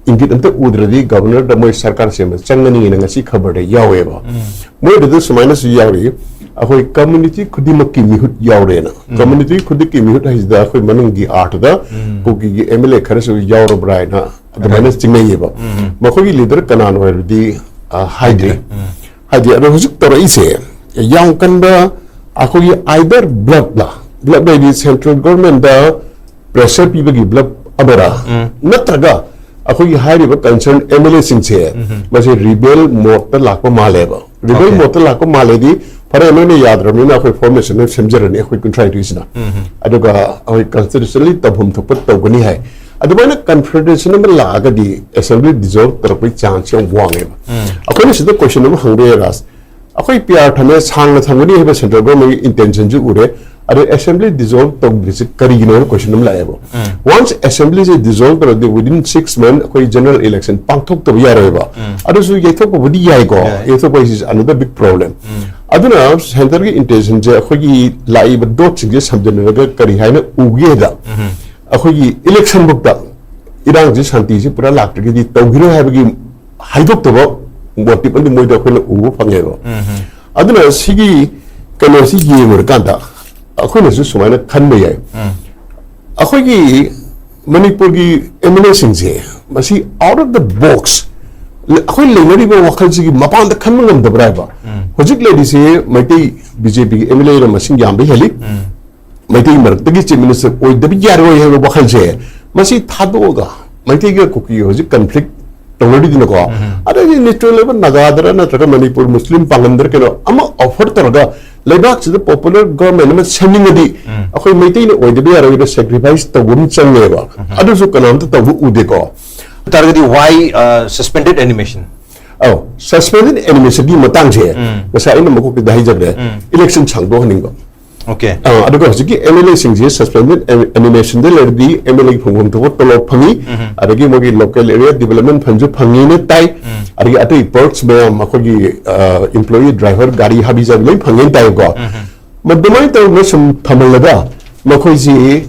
ꯏꯪꯒꯤꯠ ꯑꯝꯇ ꯎꯗ꯭ꯔꯗꯤ ꯒꯕꯔꯅꯔꯗ ꯃꯣꯏ ꯁꯔꯀꯥꯔ ꯁꯦꯝꯕ ꯆꯪꯒꯅꯤꯅ ꯉꯁꯤ ꯈꯕꯔꯗ ꯌꯥꯎꯋꯦꯕ꯫ ꯃꯣꯏꯗꯨꯗ ꯁꯨꯃꯥꯏꯅꯁꯨ ꯌꯥꯎꯔꯤ, ꯑꯩꯈꯣꯏ ꯀꯝꯃꯨꯅꯤꯇꯤ ꯈꯨꯗꯤꯡꯃꯛꯀꯤ ꯃꯤꯍꯨꯠ ꯌꯥꯎꯔꯦꯅ꯫ ꯀꯝꯃꯨꯅꯤꯇꯤ ꯈꯨꯗꯤꯡꯃꯛꯀꯤ ꯃꯤꯍꯨꯠ ꯍꯥꯏꯁꯤꯗ ꯑꯩꯈꯣꯏ ꯃꯅꯨꯡꯒꯤ ꯑꯥꯔꯠꯗ ꯀꯨꯀꯤꯒꯤ ꯑꯦꯝ ꯑꯦꯜ ꯑꯦ ꯈꯔꯁꯨ ꯌꯥꯎꯔꯕ꯭ꯔꯥ ꯍꯥꯏꯅ ꯑꯗꯨꯃꯥꯏꯅ ꯆꯤꯡꯅꯩꯌꯦꯕ꯫ ꯃꯈꯣꯏꯒꯤ ꯂꯤꯗꯔ ꯀꯅꯥꯅꯣ ꯍꯥꯏꯕꯗꯤ, ꯑ, ꯍꯥꯏꯗ꯭ꯔꯤ꯫ ꯍꯥꯏꯗꯤ ꯑꯗꯣ ꯍꯧꯖꯤꯛ ꯇꯧꯔꯛꯏꯁꯦ ꯌꯥꯝ ꯀꯟꯕ ꯑꯩꯈꯣꯏꯒꯤ ꯑꯥꯏꯗꯔ ꯕ꯭ꯂꯞꯂ, ꯕ꯭ꯂꯞ ꯍꯥꯏꯗꯤ ꯁꯦꯟꯇ꯭ꯔꯦꯜ ꯒꯣꯔꯃꯦꯟꯗ ꯄ꯭ꯔꯦꯁꯔ ꯄꯤꯕꯒꯤ ꯕ꯭ꯂꯞ ꯑꯃꯔ, ꯅꯠꯇ꯭ꯔꯒ ꯑꯩꯈꯣꯏꯒꯤ ꯍꯥꯏꯔꯤꯕ ꯀꯟꯁꯔꯟ ꯑꯦꯝ ꯑꯦꯜ ꯑꯦꯁꯤꯡꯁꯦ ꯃꯁꯤ ꯔꯤꯕꯦꯜ ꯃꯣꯗꯇ ꯂꯥꯛꯄ ꯃꯥꯜꯂꯦꯕ꯫ ꯔꯤꯕꯦꯜ ꯃꯣꯗꯇ ꯂꯥꯛꯄ ꯃꯥꯜꯂꯦꯗꯤ, "ꯐꯔꯦ, ꯅꯣꯏꯅ ꯌꯥꯗ꯭ꯔꯕꯅꯤꯅ ꯑꯩꯈꯣꯏ ꯐꯣꯔꯃꯦꯁꯟ ꯑꯃ ꯁꯦꯝꯖꯔꯅꯤ ꯑꯩꯈꯣꯏ ꯀꯨꯟꯊ꯭ꯔꯥꯅꯤꯊꯣꯏꯁꯤꯅ, ꯑꯗꯨꯒ ꯑꯩꯈꯣꯏ ꯀꯟꯁꯇꯤꯇ꯭ꯌꯨꯁꯅꯦꯜꯂꯤ ꯇꯧꯐꯝ ꯊꯣꯛꯄ ꯇꯧꯒꯅꯤ" ꯍꯥꯏ꯫ ꯑꯗꯨꯃꯥꯏꯅ ꯀꯟꯐꯦꯗꯔꯦꯁꯟ ꯑꯃ ꯂꯥꯛꯑꯒꯗꯤ ꯑꯦꯁꯦꯝꯕ꯭ꯂꯤ ꯗꯤꯖꯣꯜꯕ ꯇꯧꯔꯛꯄꯒꯤ ꯆꯥꯟꯁ ꯌꯥꯝ ꯋꯥꯡꯉꯦꯕ꯫ ꯑꯩꯈꯣꯏꯅ ꯁꯤꯗ ꯀꯣꯏꯁꯟ ꯑꯃ ꯍꯪꯕ ꯌꯥꯏ, ꯔꯥꯖ꯫ ꯑꯩꯈꯣꯏ ꯄꯤ ꯑꯥꯔ ꯊꯝꯃꯦ, ꯁꯥꯡꯅ ꯊꯝꯒꯅꯤ ꯍꯥꯏꯕ ꯁꯦꯟꯇ꯭ꯔꯦꯜ ꯒꯣꯔꯃꯦꯟꯒꯤ ꯏꯟꯇꯦꯟꯁꯟꯁꯨ ꯎꯔꯦ꯫ ꯑꯗꯣ assembly dissolve ꯇꯧꯗ꯭ꯔꯤꯁꯦ ꯀꯔꯤꯒꯤꯅꯣ ꯍꯥꯏꯕ question ꯑꯃ ꯂꯥꯛꯑꯦꯕ꯫ Once assembly ꯁꯦ dissolve ꯇꯧꯔꯗꯤ within six month ꯑꯩꯈꯣꯏ general election ꯄꯥꯡꯊꯣꯛꯇꯕ ꯌꯥꯔꯣꯏꯕ꯫ ꯑꯗꯨꯁꯨ ꯌꯩꯊꯣꯛꯄꯕꯨꯗꯤ ꯌꯥꯏꯀꯣ, ꯌꯥꯏ꯫ ꯌꯩꯊꯣꯛꯄ ꯍꯥꯏꯁꯤ is another big problem꯫ ꯑꯗꯨꯅ centre ꯒꯤ intention ꯁꯦ ꯑꯩꯈꯣꯏꯒꯤ ꯂꯥꯛꯏꯕ dot ꯁꯤꯡꯁꯦ ꯁꯝꯖꯤꯟꯅꯔꯒ ꯀꯔꯤ ꯍꯥꯏꯅ ꯎꯒꯦꯗ, ꯑꯩꯈꯣꯏꯒꯤ election ꯐꯥꯎꯗ ꯏꯔꯥꯡꯁꯤ, ꯁꯥꯟꯇꯤꯁꯤ ꯄꯨꯔꯥ ꯂꯥꯛꯇ꯭ꯔꯒꯗꯤ ꯇꯧꯈꯤꯔꯣꯏ ꯍꯥꯏꯕꯒꯤ ꯍꯥꯏꯗꯣꯛꯇꯕ motive ꯑꯃꯗꯤ ꯃꯣꯏꯗ ꯑꯩꯈꯣꯏꯅ ꯎꯕ ꯐꯪꯉꯦꯕ꯫ ꯑꯗꯨꯅ ꯁꯤꯒꯤ ꯀꯩꯅꯣꯁꯤ ꯌꯦꯡꯉꯨꯔꯀꯥꯟꯗ ꯑꯩꯈꯣꯏꯅꯁꯨ ꯁꯨꯃꯥꯏꯅ ꯈꯟꯕ ꯌꯥꯏ꯫ ꯑꯩꯈꯣꯏꯒꯤ ꯃꯅꯤꯄꯨꯔꯒꯤ M L A ꯁꯤꯡꯁꯦ ꯃꯁꯤ out of the box, ꯑꯩꯈꯣꯏ ꯂꯩꯅꯔꯤꯕ ꯋꯥꯈꯜꯁꯤꯒꯤ ꯃꯄꯥꯟꯗ ꯈꯟꯕ ꯉꯝꯗꯕ꯭ꯔꯥ ꯍꯥꯏꯕ꯫ ꯍꯧꯖꯤꯛ ꯂꯩꯔꯤꯁꯦ ꯃꯩꯇꯩ B J P ꯒꯤ M L A ꯅ ꯃꯁꯤꯡ ꯌꯥꯝꯕ ꯍꯦꯜꯂꯤ꯫ ꯃꯩꯇꯩ ꯃꯔꯛꯇꯒꯤ chief minister ꯑꯣꯏꯗꯕ ꯌꯥꯔꯣꯏ ꯍꯥꯏꯕ ꯋꯥꯈꯜꯁꯦ, ꯃꯁꯤ ꯊꯥꯗꯣꯛꯑꯒ ꯃꯩꯇꯩꯒ ꯀꯨꯀꯤꯒ ꯍꯧꯖꯤꯛ conflict ꯇꯧꯅꯔꯤꯗꯅꯀꯣ꯫ ꯑꯗꯩꯗꯤ neutral ꯑꯣꯏꯕ ꯅꯥꯒꯥꯗꯔ ꯅꯠꯇ꯭ꯔꯒ ꯃꯅꯤꯄꯨꯔ ꯃꯨꯁꯂꯤꯝ ꯄꯥꯡꯒꯟꯗꯔ ꯀꯩꯅꯣ ꯑꯃ offer ꯇꯧꯔꯒ ꯂꯩꯕꯥꯛꯁꯤꯗ popular government ꯑꯃ ꯁꯦꯝꯅꯤꯡꯉꯗꯤ ꯑꯩꯈꯣꯏ ꯃꯩꯇꯩꯅ ꯑꯣꯏꯗꯕ ꯌꯥꯔꯣꯏꯅ sacrifice ꯇꯧꯕ ꯑꯃ ꯆꯪꯉꯦꯕ꯫ ꯑꯗꯨꯁꯨ ꯀꯅꯥꯝꯇ ꯇꯧꯕ ꯎꯗꯦꯀꯣ꯫ ꯇꯥꯔꯒꯗꯤ why, uh, suspended animation? ꯑꯧ, suspended animation ꯒꯤ ꯃꯇꯥꯡꯁꯦ ꯉꯁꯥꯏ ꯑꯩꯅ ꯃꯀꯣꯛꯇꯨꯗ ꯍꯥꯏꯖꯕꯅꯦ, election ꯁꯥꯡꯗꯣꯛꯍꯟꯅꯤꯡꯕ꯫ Okay. ꯑꯥ, ꯑꯗꯨꯒ ꯍꯧꯖꯤꯛꯀꯤ M L A ꯁꯤꯡꯁꯦ suspended animation ꯗ ꯂꯩꯔꯗꯤ M L A ꯒꯤ ꯐꯪꯐꯝ ꯊꯣꯛꯄ ꯇꯣꯂꯣꯞ ꯐꯪꯉꯤ, ꯑꯗꯒꯤ ꯃꯣꯏꯒꯤ local area development fund ꯁꯨ ꯐꯪꯉꯤꯅ ꯇꯥꯏ, ꯑꯗꯒꯤ ꯑꯇꯩ perks ꯃꯌꯥꯝ ꯑꯩꯈꯣꯏꯒꯤ, ꯑ, employee, driver, ꯒꯥꯔꯤ ꯍꯥꯕꯤ ꯖꯥꯕꯤ ꯂꯣꯏ ꯐꯪꯉꯦꯅ ꯇꯥꯏꯀꯣ꯫ ꯑꯗꯨꯃꯥꯏꯅ ꯇꯧꯔꯒ ꯁꯨꯝ ꯊꯝꯍꯜꯂꯒ ꯃꯈꯣꯏꯁꯤ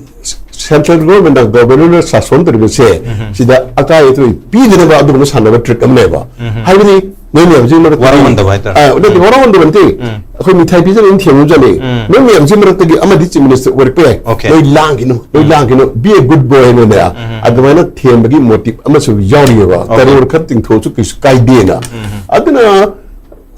central government ꯅ, governor ꯅ ꯁꯥꯁꯣꯟ ꯇꯧꯔꯤꯕꯁꯦ ꯁꯤꯗ ꯑꯀꯥꯏ ꯑꯇꯣꯏ ꯄꯤꯗꯅꯕ ꯑꯗꯨꯒꯨꯝꯕ ꯁꯥꯟꯅꯕ trick ꯑꯃꯅꯦꯕ꯫ ꯍꯥꯏꯕꯗꯤ ꯅꯣꯏ ꯃꯌꯥꯝꯁꯤ ꯃꯔꯛꯇ ꯋꯥꯔꯧꯍꯟꯗꯕ ꯍꯥꯏꯇꯥꯔꯦ꯫ ꯑꯥ, ꯅꯠꯇꯦ, ꯋꯥꯔꯧꯍꯟꯗꯕ ꯅꯠꯇꯦ꯫ ꯑꯩꯈꯣꯏ ꯃꯤꯊꯥꯏ ꯄꯤꯖꯕ ꯑꯗꯨꯝ ꯊꯦꯝꯕ ꯆꯠꯂꯤ꯫ ꯅꯣꯏ ꯃꯌꯥꯝꯁꯤ ꯃꯔꯛꯇꯒꯤ ꯑꯃꯗꯤ chief minister ꯑꯣꯏꯔꯛꯄ ꯌꯥꯏ꯫ Okay. ꯅꯣꯏ ꯂꯥꯡꯒꯤꯅꯨ, ꯅꯣꯏ ꯂꯥꯡꯒꯤꯅꯨ, be a good boy ꯍꯥꯏꯅꯅꯦ꯫ ꯑꯗꯨꯃꯥꯏꯅ ꯊꯦꯝꯕꯒꯤ motive ꯑꯃꯁꯨ ꯌꯥꯎꯔꯤꯑꯕ꯫ Okay. ꯇꯔꯣꯔ ꯈꯔ ꯇꯤꯡꯊꯣꯛꯑꯁꯨ ꯀꯩꯁꯨ ꯀꯥꯏꯗꯦꯅ꯫ ꯑꯗꯨꯅ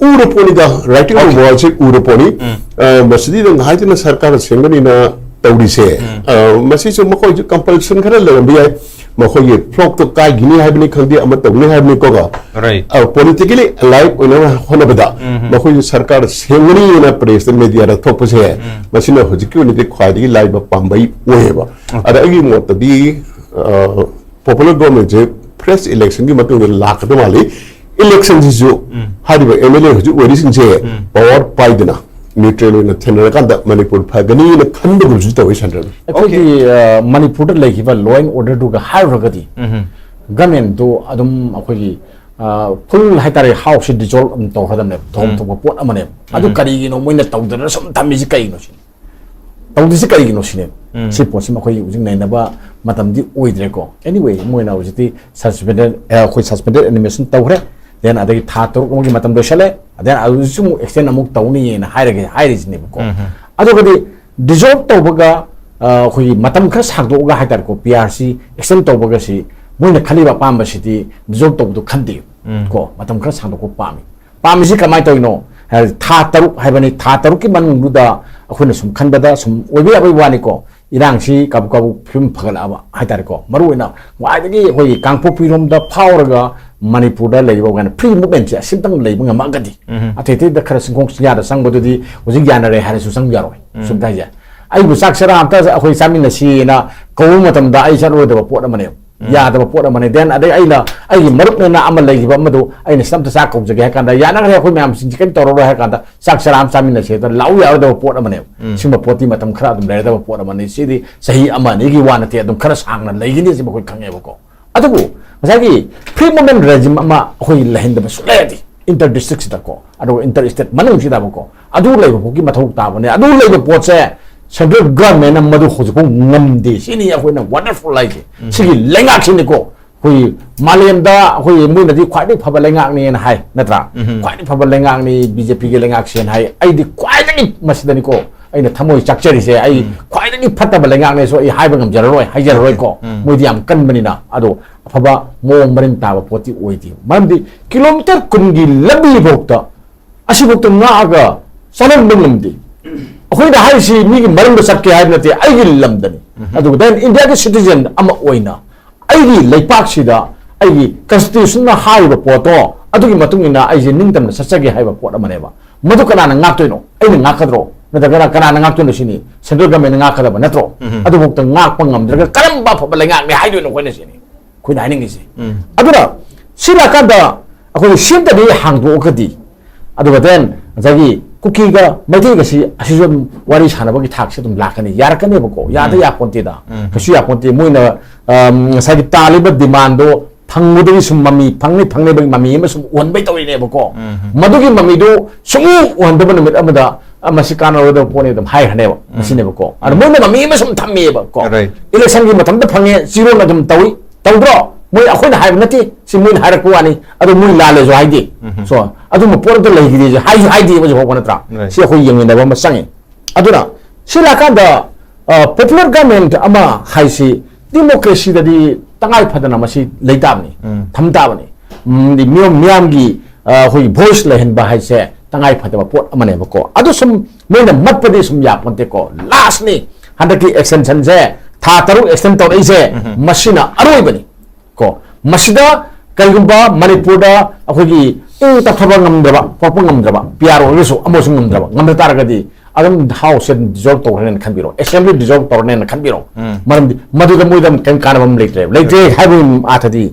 ꯎꯔ ꯄꯣꯠꯅꯤꯗ, writing on the Okay. wall ꯁꯦ ꯎꯔ ꯄꯣꯠꯅꯤ꯫ ꯑ, ꯃꯁꯤꯗꯤ ꯅꯪ ꯍꯥꯏꯗꯅ ꯁꯔꯀꯥꯔ ꯁꯦꯝꯒꯅꯤꯅ ꯇꯧꯔꯤꯁꯦ, ꯑ, ꯃꯁꯤꯁꯨ ꯃꯈꯣꯏꯁꯨ compulsion ꯈꯔ ꯂꯩꯔꯝꯕ ꯌꯥꯏ꯫ ꯃꯈꯣꯏꯒꯤ flock ꯇꯣ ꯀꯥꯏꯈꯤꯅꯤ ꯍꯥꯏꯕꯅꯤ ꯈꯪꯗꯦ, ꯑꯃ ꯇꯧꯅꯤ ꯍꯥꯏꯕꯅꯤ ꯀꯣ꯫ Right. ꯑ, politically alive ꯑꯣꯏꯅꯕ ꯍꯣꯠꯅꯕꯗ ꯃꯈꯣꯏꯁꯨ ꯁꯔꯀꯥꯔ ꯁꯦꯝꯒꯅꯤꯅ press ꯇ, media ꯗ ꯊꯣꯛꯄꯁꯦ, ꯃꯁꯤꯅ ꯍꯧꯖꯤꯛꯀꯤ ꯑꯣꯏꯅꯗꯤ ꯈ꯭ꯋꯥꯏꯗꯒꯤ ꯂꯥꯏꯕ ꯄꯥꯝꯕꯩ ꯑꯣꯏꯌꯦꯕ꯫ ꯑꯗ ꯑꯩꯒꯤ ꯃꯣꯠꯇꯗꯤ, ꯑ, popular government ꯁꯦ fresh election ꯒꯤ ꯃꯇꯨꯡꯗ ꯂꯥꯛꯀꯗꯕ ꯃꯥꯜꯂꯤ꯫ Election ꯁꯤꯁꯨ ꯍꯥꯏꯔꯤꯕ M L A ꯍꯧꯖꯤꯛ ꯑꯣꯏꯔꯤꯁꯤꯡꯁꯦ power ꯄꯥꯏꯗꯅ, ꯅ꯭ꯌꯨꯇ꯭ꯔꯦꯜ ꯑꯣꯏꯅ ꯊꯦꯡꯅꯔꯀꯥꯟꯗ ꯃꯅꯤꯄꯨꯔ ꯐꯒꯅꯤꯅ ꯈꯟꯕꯒꯨꯝꯁꯨ ꯇꯧꯋꯤ ꯁꯦꯟꯇ꯭ꯔꯦꯜ꯫ ꯑꯩꯈꯣꯏꯒꯤ ꯑ, ꯃꯅꯤꯄꯨꯔꯗ ꯂꯩꯈꯤꯕ law and order ꯗꯨꯒ ꯍꯥꯏꯔꯨꯔꯒꯗꯤ ꯒꯃꯦꯟꯗꯨ ꯑꯗꯨꯝ ꯑꯩꯈꯣꯏꯒꯤ ꯐꯨꯜ ꯍꯥꯏꯇꯥꯔꯦ, ꯍꯥꯎꯁꯁꯤ ꯗꯤꯖꯣꯜꯕ ꯑꯗꯨꯝ ꯇꯧꯈ꯭ꯔꯗꯕꯅꯦꯕ, ꯊꯧꯐꯝ ꯎꯝ꯫ ꯊꯣꯛꯄ ꯄꯣꯠ ꯑꯃꯅꯦꯕ꯫ ꯑꯗꯨ ꯎꯝ꯫ ꯀꯔꯤꯒꯤꯅꯣ ꯃꯣꯏꯅ ꯇꯧꯗꯅ ꯁꯨꯝ ꯊꯝꯃꯤꯁꯤ ꯀꯩꯒꯤꯅꯣ ꯁꯤꯅꯤ? ꯇꯧꯗ꯭ꯔꯤꯁꯤ ꯀꯔꯤꯒꯤꯅꯣ ꯁꯤꯅꯦꯕ꯫ ꯎꯝ꯫ ꯁꯤ ꯄꯣꯠꯁꯤꯃ ꯑꯩꯈꯣꯏꯒꯤ ꯍꯧꯖꯤꯛ ꯅꯩꯅꯕ ꯃꯇꯝꯗꯤ ꯑꯣꯏꯗ꯭ꯔꯦꯀꯣ꯫ Anyway, ꯃꯣꯏꯅ ꯍꯧꯖꯤꯛꯇꯤ ꯁꯁꯄꯦꯟꯗꯦꯗ, ꯑꯩꯈꯣꯏ ꯁꯁꯄꯦꯟꯗꯦꯗ ꯑꯦꯅꯤꯃꯦꯁꯟ ꯇꯧꯈ꯭ꯔꯦ꯫ Then ꯑꯗꯒꯤ ꯊꯥ ꯇꯔꯨꯛ ꯑꯃꯒꯤ ꯃꯇꯝ ꯂꯣꯏꯁꯜꯂꯦ꯫ Then ꯑꯗꯨꯁꯨ ꯑꯃꯨꯛ ꯑꯦꯛꯁꯇꯦꯟ ꯑꯃꯨꯛ ꯇꯧꯅꯤꯅ ꯍꯥꯏꯔꯒ ꯍꯥꯏꯔꯤꯁꯤꯅꯦꯕꯀꯣ꯫ ꯎꯝ꯫ ꯑꯗꯨꯒꯗꯤ ꯗꯤꯖꯣꯜꯕ ꯇꯧꯕꯒ ꯑ, ꯑꯩꯈꯣꯏꯒꯤ ꯃꯇꯝ ꯈꯔ ꯁꯥꯡꯗꯣꯛꯑꯒ ꯍꯥꯏꯇꯥꯔꯦꯀꯣ, ꯄꯤ ꯑꯥꯔ ꯁꯤ ꯑꯦꯛꯁꯇꯦꯟ ꯇꯧꯕꯒꯁꯤ ꯃꯣꯏꯅ ꯈꯜꯂꯤꯕ ꯑꯄꯥꯝꯕꯁꯤꯗꯤ ꯗꯤꯖꯣꯜꯕ ꯇꯧꯕꯗꯣ ꯈꯟꯗꯦ꯫ ꯎꯝ꯫ ꯀꯣ, ꯃꯇꯝ ꯈꯔ ꯁꯥꯡꯗꯣꯛꯄ ꯄꯥꯝꯃꯤ꯫ ꯄꯥꯝꯃꯤꯁꯤ ꯀꯃꯥꯏꯅ ꯇꯧꯔꯤꯅꯣ ꯍꯥꯏꯔꯗꯤ, ꯊꯥ ꯇꯔꯨꯛ ꯍꯥꯏꯕꯅꯤ, ꯊꯥ ꯇꯔꯨꯛꯀꯤ ꯃꯅꯨꯡꯗꯨꯗ ꯑꯩꯈꯣꯏꯅ ꯁꯨꯝ ꯈꯟꯕꯗ ꯁꯨꯝ ꯑꯣꯏꯕ ꯌꯥꯕꯒꯤ ꯋꯥꯅꯤꯀꯣ, ꯏꯔꯥꯡꯁꯤ ꯀꯥꯕꯨ ꯀꯥꯕꯨ ꯐꯤꯕꯝ ꯐꯒꯠꯂꯛꯑꯕ ꯍꯥꯏꯇꯥꯔꯦꯀꯣ, ꯃꯔꯨꯑꯣꯏꯅ ꯈ꯭ꯋꯥꯏꯗꯒꯤ ꯑꯩꯈꯣꯏꯒꯤ ꯀꯥꯡꯄꯣꯛꯄꯤꯔꯣꯝꯗ ꯐꯥꯎꯔꯒ ꯃꯅꯤꯄꯨꯔꯗ ꯂꯩꯔꯤꯕ ꯀꯥꯏꯅ ꯐ꯭ꯔꯤ ꯃꯨꯚꯃꯦꯟꯁꯦ ꯑꯁꯤꯝꯇꯪ ꯂꯩꯕ ꯉꯝꯃꯛꯑꯒꯗꯤ, ꯎꯝ꯫ ꯑꯇꯩ ꯑꯇꯩꯗ ꯈꯔ ꯆꯤꯡꯈꯣꯡ ꯆꯤꯡꯌꯥꯗ ꯆꯪꯕꯗꯨꯗꯤ ꯍꯧꯖꯤꯛ ꯌꯥꯅꯔꯦ ꯍꯥꯏꯔꯁꯨ ꯆꯪꯕ ꯌꯥꯔꯣꯏ꯫ ꯎꯝ꯫ ꯁꯨꯝ ꯍꯥꯏꯁꯦ, ꯑꯩꯕꯨ ꯆꯥꯛ ꯆꯔꯥ ꯑꯝꯇ ꯑꯩꯈꯣꯏ ꯆꯥꯃꯤꯟꯅꯁꯤꯅ ꯀꯧꯕ ꯃꯇꯝꯗ ꯑꯩ ꯆꯠꯂꯣꯏꯗꯕ ꯄꯣꯠ ꯑꯃꯅꯦꯕ꯫ ꯎꯝ꯫ ꯌꯥꯗꯕ ꯄꯣꯠ ꯑꯃꯅꯦ꯫ Then ꯑꯗꯩ ꯑꯩꯅ ꯑꯩꯒꯤ ꯃꯔꯨꯞꯅꯦꯅ ꯑꯃ ꯂꯩꯈꯤꯕ ꯑꯃꯗꯨ ꯑꯩꯅ ꯁꯤꯗ ꯑꯝꯇ ꯆꯥꯛ ꯀꯧꯖꯒꯦ ꯍꯥꯏ ꯀꯥꯟꯗ, "ꯌꯥꯅꯈ꯭ꯔꯦ, ꯑꯩꯈꯣꯏ ꯃꯌꯥꯝꯁꯤꯡꯁꯤ ꯀꯔꯤꯝ ꯇꯧꯔꯔꯣꯏ" ꯍꯥꯏ ꯀꯥꯟꯗ ꯆꯥꯛ ꯆꯔꯥ ꯑꯃ ꯆꯥꯃꯤꯟꯅꯁꯦ ꯍꯦꯛꯇ ꯂꯥꯛꯎ ꯌꯥꯔꯣꯏꯗꯕ ꯄꯣꯠ ꯑꯃꯅꯦꯕ꯫ ꯎꯝ꯫ ꯁꯤꯒꯨꯝꯕ ꯄꯣꯠꯇꯤ ꯃꯇꯝ ꯈꯔ ꯑꯗꯨꯝ ꯂꯩꯔꯗꯕ ꯄꯣꯠ ꯑꯃꯅꯤ꯫ ꯁꯤꯗꯤ ꯆꯍꯤ ꯑꯃ ꯑꯅꯤꯒꯤ ꯋꯥ ꯅꯠꯇꯦ, ꯑꯗꯨꯝ ꯈꯔ ꯁꯥꯡꯅ ꯂꯩꯒꯅꯤ, ꯁꯤꯃ ꯑꯩꯈꯣꯏ ꯈꯪꯉꯦꯕꯀꯣ꯫ ꯑꯗꯨꯕꯨ ꯉꯁꯥꯏꯒꯤ ꯐ꯭ꯔꯤ ꯃꯨꯚꯃꯦꯟ ꯔꯦꯖꯤꯝ ꯑꯃ ꯑꯩꯈꯣꯏ ꯂꯩꯍꯟꯗꯕ ꯁꯨꯡꯌꯥ ꯌꯥꯗꯦ, ꯏꯟꯇꯔ ꯗꯤꯁꯇ꯭ꯔꯤꯛꯁꯤꯗꯀꯣ, ꯑꯗꯨꯒ ꯏꯟꯇꯔ ꯁ꯭ꯇꯦꯠ ꯃꯅꯨꯡꯁꯤꯗꯕꯀꯣ꯫ ꯑꯗꯨ ꯂꯩꯕ ꯐꯥꯎꯒꯤ ꯃꯊꯧ ꯇꯥꯕꯅꯦ꯫ ꯑꯗꯨ ꯂꯩꯕ ꯄꯣꯠꯁꯦ ꯁꯦꯟꯇ꯭ꯔꯦꯜ ꯒꯚꯔꯟꯃꯦꯟꯅ ꯃꯗꯨ ꯍꯧꯖꯤꯛꯐꯥꯎ ꯉꯝꯗꯦ꯫ ꯁꯤꯅꯤ ꯑꯩꯈꯣꯏꯅ ꯋꯟꯗꯔꯐꯨꯜ ꯍꯥꯏꯁꯦ꯫ ꯎꯝ꯫ ꯁꯤꯒꯤ ꯂꯩꯉꯥꯛꯁꯤꯅꯤꯀꯣ, ꯑꯩꯈꯣꯏ ꯃꯥꯂꯦꯝꯗ ꯑꯩꯈꯣꯏ ꯃꯣꯏꯅꯗꯤ ꯈ꯭ꯋꯥꯏꯗꯒꯤ ꯐꯕ ꯂꯩꯉꯥꯛꯅꯦꯅ ꯍꯥꯏ, ꯅꯠꯇ꯭ꯔꯥ? ꯎꯝ꯫ ꯈ꯭ꯋꯥꯏꯗꯒꯤ ꯐꯕ ꯂꯩꯉꯥꯛꯅꯤ ꯕꯤ ꯖꯦ ꯄꯤꯒꯤ ꯂꯩꯉꯥꯛꯁꯦꯅ ꯍꯥꯏ꯫ ꯑꯩꯗꯤ ꯈ꯭ꯋꯥꯏꯗꯒꯤ ꯃꯁꯤꯗꯅꯤꯀꯣ ꯑꯩꯅ ꯊꯃꯣꯏ ꯆꯥꯛꯆꯔꯤꯁꯦ꯫ ꯑꯩ ꯎꯝ꯫ ꯈ꯭ꯋꯥꯏꯗꯒꯤ ꯐꯠꯇꯕ ꯂꯩꯉꯥꯛꯅꯦꯁꯨ ꯑꯩ ꯍꯥꯏꯕ ꯉꯝꯖꯔꯔꯣꯏ, ꯍꯥꯏꯖꯔꯔꯣꯏꯀꯣ꯫ ꯎꯝ꯫ ꯃꯣꯏꯗꯤ ꯌꯥꯝ ꯀꯟꯕꯅꯤꯅ꯫ ꯑꯗꯣ ꯑꯐꯕ ꯃꯑꯣꯡ ꯃꯔꯤꯟ ꯇꯥꯕ ꯄꯣꯠꯇꯤ ꯑꯣꯏꯗꯦ꯫ ꯃꯔꯝꯗꯤ ꯀꯤꯂꯣꯃꯤꯇꯔ ꯀꯨꯟꯒꯤ ꯂꯝꯕꯤꯐꯥꯎꯗ ꯑꯁꯤꯐꯥꯎꯗ ꯉꯥꯛꯑꯒ ꯆꯠꯍꯟꯕ ꯉꯝꯗꯦ꯫ ꯑꯩꯈꯣꯏꯅ ꯍꯥꯏꯔꯤꯁꯤ ꯃꯤꯒꯤ ꯃꯔꯝꯗ ꯆꯠꯀꯦ ꯍꯥꯏꯕ ꯅꯠꯇꯦ, ꯑꯩꯒꯤ ꯂꯝꯗꯅꯤ꯫ ꯎꯝ꯫ ꯑꯗꯨꯒ then ꯏꯟꯗꯤꯌꯥꯒꯤ ꯁꯤꯇꯤꯖꯦꯟ ꯑꯃ ꯑꯣꯏꯅ ꯑꯩꯒꯤ ꯂꯩꯄꯥꯛꯁꯤꯗ ꯑꯩꯒꯤ ꯀꯟꯁꯇꯤꯇ꯭ꯌꯨꯁꯟꯅ ꯍꯥꯏꯔꯤꯕ ꯄꯣꯠꯇꯣ, ꯑꯗꯨꯒꯤ ꯃꯇꯨꯡ ꯏꯟꯅ ꯑꯩꯁꯦ ꯅꯤꯡꯇꯝꯅ ꯆꯠꯆꯒꯦ ꯍꯥꯏꯕ ꯄꯣꯠ ꯑꯃꯅꯦꯕ꯫ ꯃꯗꯨ ꯀꯅꯥꯅ ꯉꯥꯛꯇꯣꯏꯅꯣ? ꯑꯩꯅ ꯉꯥꯛꯀꯗ꯭ꯔꯣ? ꯅꯠꯇ꯭ꯔꯒꯅ ꯀꯅꯥꯅ ꯉꯥꯛꯇꯣꯏꯅꯣ ꯁꯤꯅꯤ? ꯁꯦꯟꯇ꯭ꯔꯦꯜ ꯒꯚꯔꯟꯃꯦꯟꯅ ꯉꯥꯛꯀꯗꯕ ꯅꯠꯇ꯭ꯔꯣ? ꯎꯝ꯫ ꯑꯗꯨꯐꯥꯎꯗ ꯉꯥꯛꯄ ꯉꯝꯗ꯭ꯔꯒ ꯀꯔꯝꯕ ꯑꯐꯕ ꯂꯩꯉꯥꯛꯅꯤ ꯍꯥꯏꯗꯣꯏꯅꯣ ꯑꯩꯈꯣꯏꯅ ꯁꯤꯅꯤ ꯑꯩꯈꯣꯏꯅ ꯍꯥꯏꯅꯤꯡꯉꯤꯁꯤ꯫ ꯎꯝ꯫ ꯑꯗꯨꯅ ꯁꯤ ꯂꯥꯛꯀꯥꯟꯗ ꯑꯩꯈꯣꯏꯒꯤ ꯁꯤꯝꯇꯗꯤ ꯍꯥꯡꯗꯣꯛꯑꯒꯗꯤ, ꯑꯗꯨꯒ then ꯉꯁꯥꯏꯒꯤ ꯀꯨꯀꯤꯒ ꯃꯩꯇꯩꯒꯁꯤ ꯑꯁꯤꯁꯨ ꯑꯗꯨꯝ ꯋꯥꯔꯤ ꯁꯥꯟꯅꯕꯒꯤ ꯊꯥꯛꯁꯤ ꯑꯗꯨꯝ ꯂꯥꯛꯀꯅꯤ꯫ ꯌꯥꯔꯛꯀꯅꯦꯕꯀꯣ꯫ ꯌꯥꯗ ꯎꯝ꯫ ꯌꯥꯄꯣꯟꯇꯦꯗ꯫ ꯎꯝ꯫ ꯀꯩꯁꯨ ꯌꯥꯄꯣꯟꯇꯦ꯫ ꯃꯣꯏꯅ, ꯑꯝ, ꯉꯁꯥꯏꯒꯤ ꯇꯥꯜꯂꯤꯕ demandꯗꯣ ꯐꯪꯕꯗꯒꯤ ꯁꯨꯝ ꯃꯃꯤ ꯐꯪꯅꯤ ꯐꯪꯅꯤꯕꯒꯤ ꯃꯃꯤ ꯑꯃ ꯁꯨꯝ ꯎꯍꯟꯕꯩ ꯇꯧꯔꯤꯅꯦꯕꯀꯣ꯫ ꯎꯝ꯫ ꯃꯗꯨꯒꯤ ꯃꯃꯤꯗꯨ ꯁꯨꯡꯎ ꯎꯍꯟꯗꯕ ꯅꯨꯃꯤꯠ ꯑꯃꯗ, "ꯑ, ꯃꯁꯤ ꯀꯥꯟꯅꯔꯣꯏꯗꯕ ꯄꯣꯠꯅꯤ" ꯑꯗꯨꯝ ꯍꯥꯏꯈ꯭ꯔꯅꯦꯕ꯫ ꯎꯝ꯫ ꯃꯁꯤꯅꯦꯕꯀꯣ꯫ ꯑꯗ ꯎꯝ꯫ ꯃꯣꯏꯅ ꯃꯃꯤ ꯑꯃ ꯁꯨꯝ ꯊꯝꯃꯦꯕꯀꯣ꯫ Right. Electionꯒꯤ ꯃꯇꯝꯗ ꯐꯪꯉꯦ, ꯆꯤꯔꯣꯟ ꯑꯗꯨꯝ ꯇꯧꯏ꯫ ꯇꯧꯗ꯭ꯔꯣ? ꯃꯣꯏ, ꯑꯩꯈꯣꯏꯅ ꯍꯥꯏꯕ ꯅꯠꯇꯦ, ꯁꯤ ꯃꯣꯏꯅ ꯍꯥꯏꯔꯛꯄ ꯋꯥꯅꯤ꯫ ꯑꯗꯨ ꯃꯣꯏ ꯂꯥꯜꯂꯦꯁꯨ ꯍꯥꯏꯗꯦ꯫ ꯎꯝ꯫ So, ꯑꯗꯨꯝꯕ ꯄꯣꯠ ꯑꯝꯇ ꯂꯩꯈꯤꯗꯦꯁꯨ ꯍꯥꯏꯁꯨ ꯍꯥꯏꯗꯦ ꯍꯧꯖꯤꯛ ꯐꯥꯎꯕ, ꯅꯠꯇ꯭ꯔꯥ? Right. ꯁꯤ ꯑꯩꯈꯣꯏ ꯌꯦꯡꯃꯤꯟꯅꯕ ꯑꯃ ꯆꯪꯉꯤ꯫ ꯑꯗꯨꯅ ꯁꯤ ꯂꯥꯛꯀꯥꯟꯗ, ꯑ, popular government ꯑꯃ ꯍꯥꯏꯁꯤ democracyꯗꯗꯤ ꯇꯉꯥꯏ ꯐꯗꯅ ꯃꯁꯤ ꯂꯩ ꯇꯥꯕꯅꯤ, ꯎꯝ꯫ ꯊꯝ ꯇꯥꯕꯅꯤ꯫ ꯎꯝ, ꯗꯤ ꯃꯤꯌꯥꯝ, ꯃꯤꯌꯥꯝꯒꯤ, ꯑ, ꯑꯩꯈꯣꯏꯒꯤ voice ꯂꯩꯍꯟꯕ ꯍꯥꯏꯁꯦ ꯇꯉꯥꯏ ꯐꯗꯕ ꯄꯣꯠ ꯑꯃꯅꯦꯕꯀꯣ꯫ ꯑꯗꯨ ꯁꯨꯝ ꯃꯣꯏꯅ ꯃꯠꯄꯗꯤ ꯁꯨꯝ ꯌꯥꯄꯣꯟꯇꯦꯀꯣ꯫ Lastꯅꯤ, ꯍꯟꯗꯛꯀꯤ extensionꯁꯦ, ꯊꯥ ꯇꯔꯨꯛ extend ꯇꯧꯔꯛꯏꯁꯦ, ꯎꯝ꯫ ꯃꯁꯤꯅ ꯑꯔꯣꯏꯕꯅꯤ꯫ ꯀꯣ, ꯃꯁꯤꯗ ꯀꯔꯤꯒꯨꯝꯕ ꯃꯅꯤꯄꯨꯔꯗ ꯑꯩꯈꯣꯏꯒꯤ ꯏꯪ ꯇꯞꯊꯕ ꯉꯝꯗ꯭ꯔꯕ, ꯄꯣꯛꯄ ꯉꯝꯗ꯭ꯔꯕ, P R ꯑꯣꯏꯔꯒꯁꯨ ꯑꯃꯁꯨ ꯉꯝꯗ꯭ꯔꯕ, ꯉꯝꯗ ꯇꯥꯔꯒꯗꯤ ꯑꯗꯨꯝ Houseꯁꯦ ꯑꯗꯨꯝ dissolve ꯇꯧꯔꯅꯦꯅ ꯈꯟꯕꯤꯔꯣ, Assembly dissolve ꯇꯧꯔꯅꯦꯅ ꯈꯟꯕꯤꯔꯣ꯫ ꯎꯝ꯫ ꯃꯔꯝꯗꯤ ꯃꯗꯨꯗ ꯃꯣꯏꯗ ꯑꯃꯨꯛ ꯀꯔꯤꯝ ꯀꯥꯟꯅꯕ ꯑꯃ ꯂꯩꯇ꯭ꯔꯦꯕ꯫ ꯂꯩꯇ꯭ꯔꯦ ꯍꯥꯏꯕꯒꯤ ꯑꯥꯊꯗꯤ,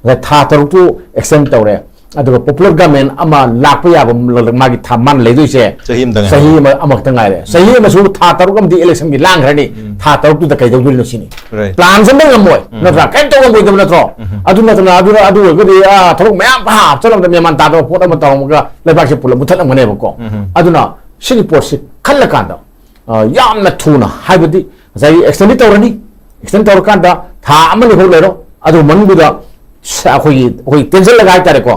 ꯉꯁꯥꯏ ꯊꯥ ꯇꯔꯨꯛꯇꯨ extend ꯇꯧꯔꯦ, ꯑꯗꯨꯒ popular government ꯑꯃ ꯂꯥꯛꯄ ꯌꯥꯕ ꯃꯥꯒꯤ ꯊꯥ ꯃꯥꯅ ꯂꯩꯗꯣꯏꯁꯦ ꯆꯍꯤ ꯑꯃꯇ ꯉꯥꯏꯔꯦ꯫ ꯆꯍꯤ ꯑꯃ, ꯑꯃꯈꯛꯇ ꯉꯥꯏꯔꯦ꯫ ꯆꯍꯤ ꯑꯃꯁꯨ ꯊꯥ ꯇꯔꯨꯛ ꯑꯃꯗꯤ electionꯒꯤ ꯂꯥꯡꯈ꯭ꯔꯅꯤ꯫ ꯎꯝ꯫ ꯊꯥ ꯇꯔꯨꯛꯇꯨꯗ ꯀꯩꯗꯧꯗꯣꯏꯅꯣ ꯁꯤꯅꯤ꯫ Right. Planꯁꯦ ꯑꯝꯇ ꯉꯝꯃꯣꯏ, ꯎꯝ꯫ ꯅꯠꯇ꯭ꯔꯥ? ꯀꯩꯝ ꯇꯧ ꯉꯝꯃꯣꯏꯗꯕ ꯅꯠꯇ꯭ꯔꯣ? ꯎꯝ꯫ ꯑꯗꯨ ꯅꯠꯇꯅ, ꯑꯗꯨꯅ, ꯑꯗꯨ ꯑꯣꯏꯔꯒꯗꯤ, ꯑꯥ, ꯊꯕꯛ ꯃꯌꯥꯝ ꯍꯥꯞꯆꯜꯂꯝꯗ ꯃꯦꯟ ꯃꯥꯟ ꯇꯥꯗꯕ ꯄꯣꯠ ꯑꯃ ꯇꯧꯔꯝꯃꯒ ꯂꯩꯕꯥꯛꯁꯦ ꯄꯨꯂꯞ ꯃꯨꯠꯊꯠꯂꯝꯒꯅꯦꯕꯀꯣ꯫ ꯎꯝ꯫ ꯑꯗꯨꯅ ꯁꯤꯒꯤ ꯄꯣꯠꯁꯤ ꯈꯜꯂꯀꯥꯟꯗ, ꯑ, ꯌꯥꯝꯅ ꯊꯨꯅ, ꯍꯥꯏꯕꯗꯤ ꯉꯁꯥꯏꯒꯤ extendꯗꯤ ꯇꯧꯔꯅꯤ, extend ꯇꯧꯔꯀꯥꯟꯗ ꯊꯥ ꯑꯃꯅꯤ ꯐꯥꯎ ꯂꯩꯔꯣ, ꯑꯗꯨ ꯃꯅꯨꯡꯗꯨꯗ ꯁ-, ꯑꯩꯈꯣꯏꯒꯤ, ꯑꯩꯈꯣꯏ ꯇꯦꯟꯁꯤꯜꯂꯒ ꯍꯥꯏꯇꯥꯔꯦꯀꯣ,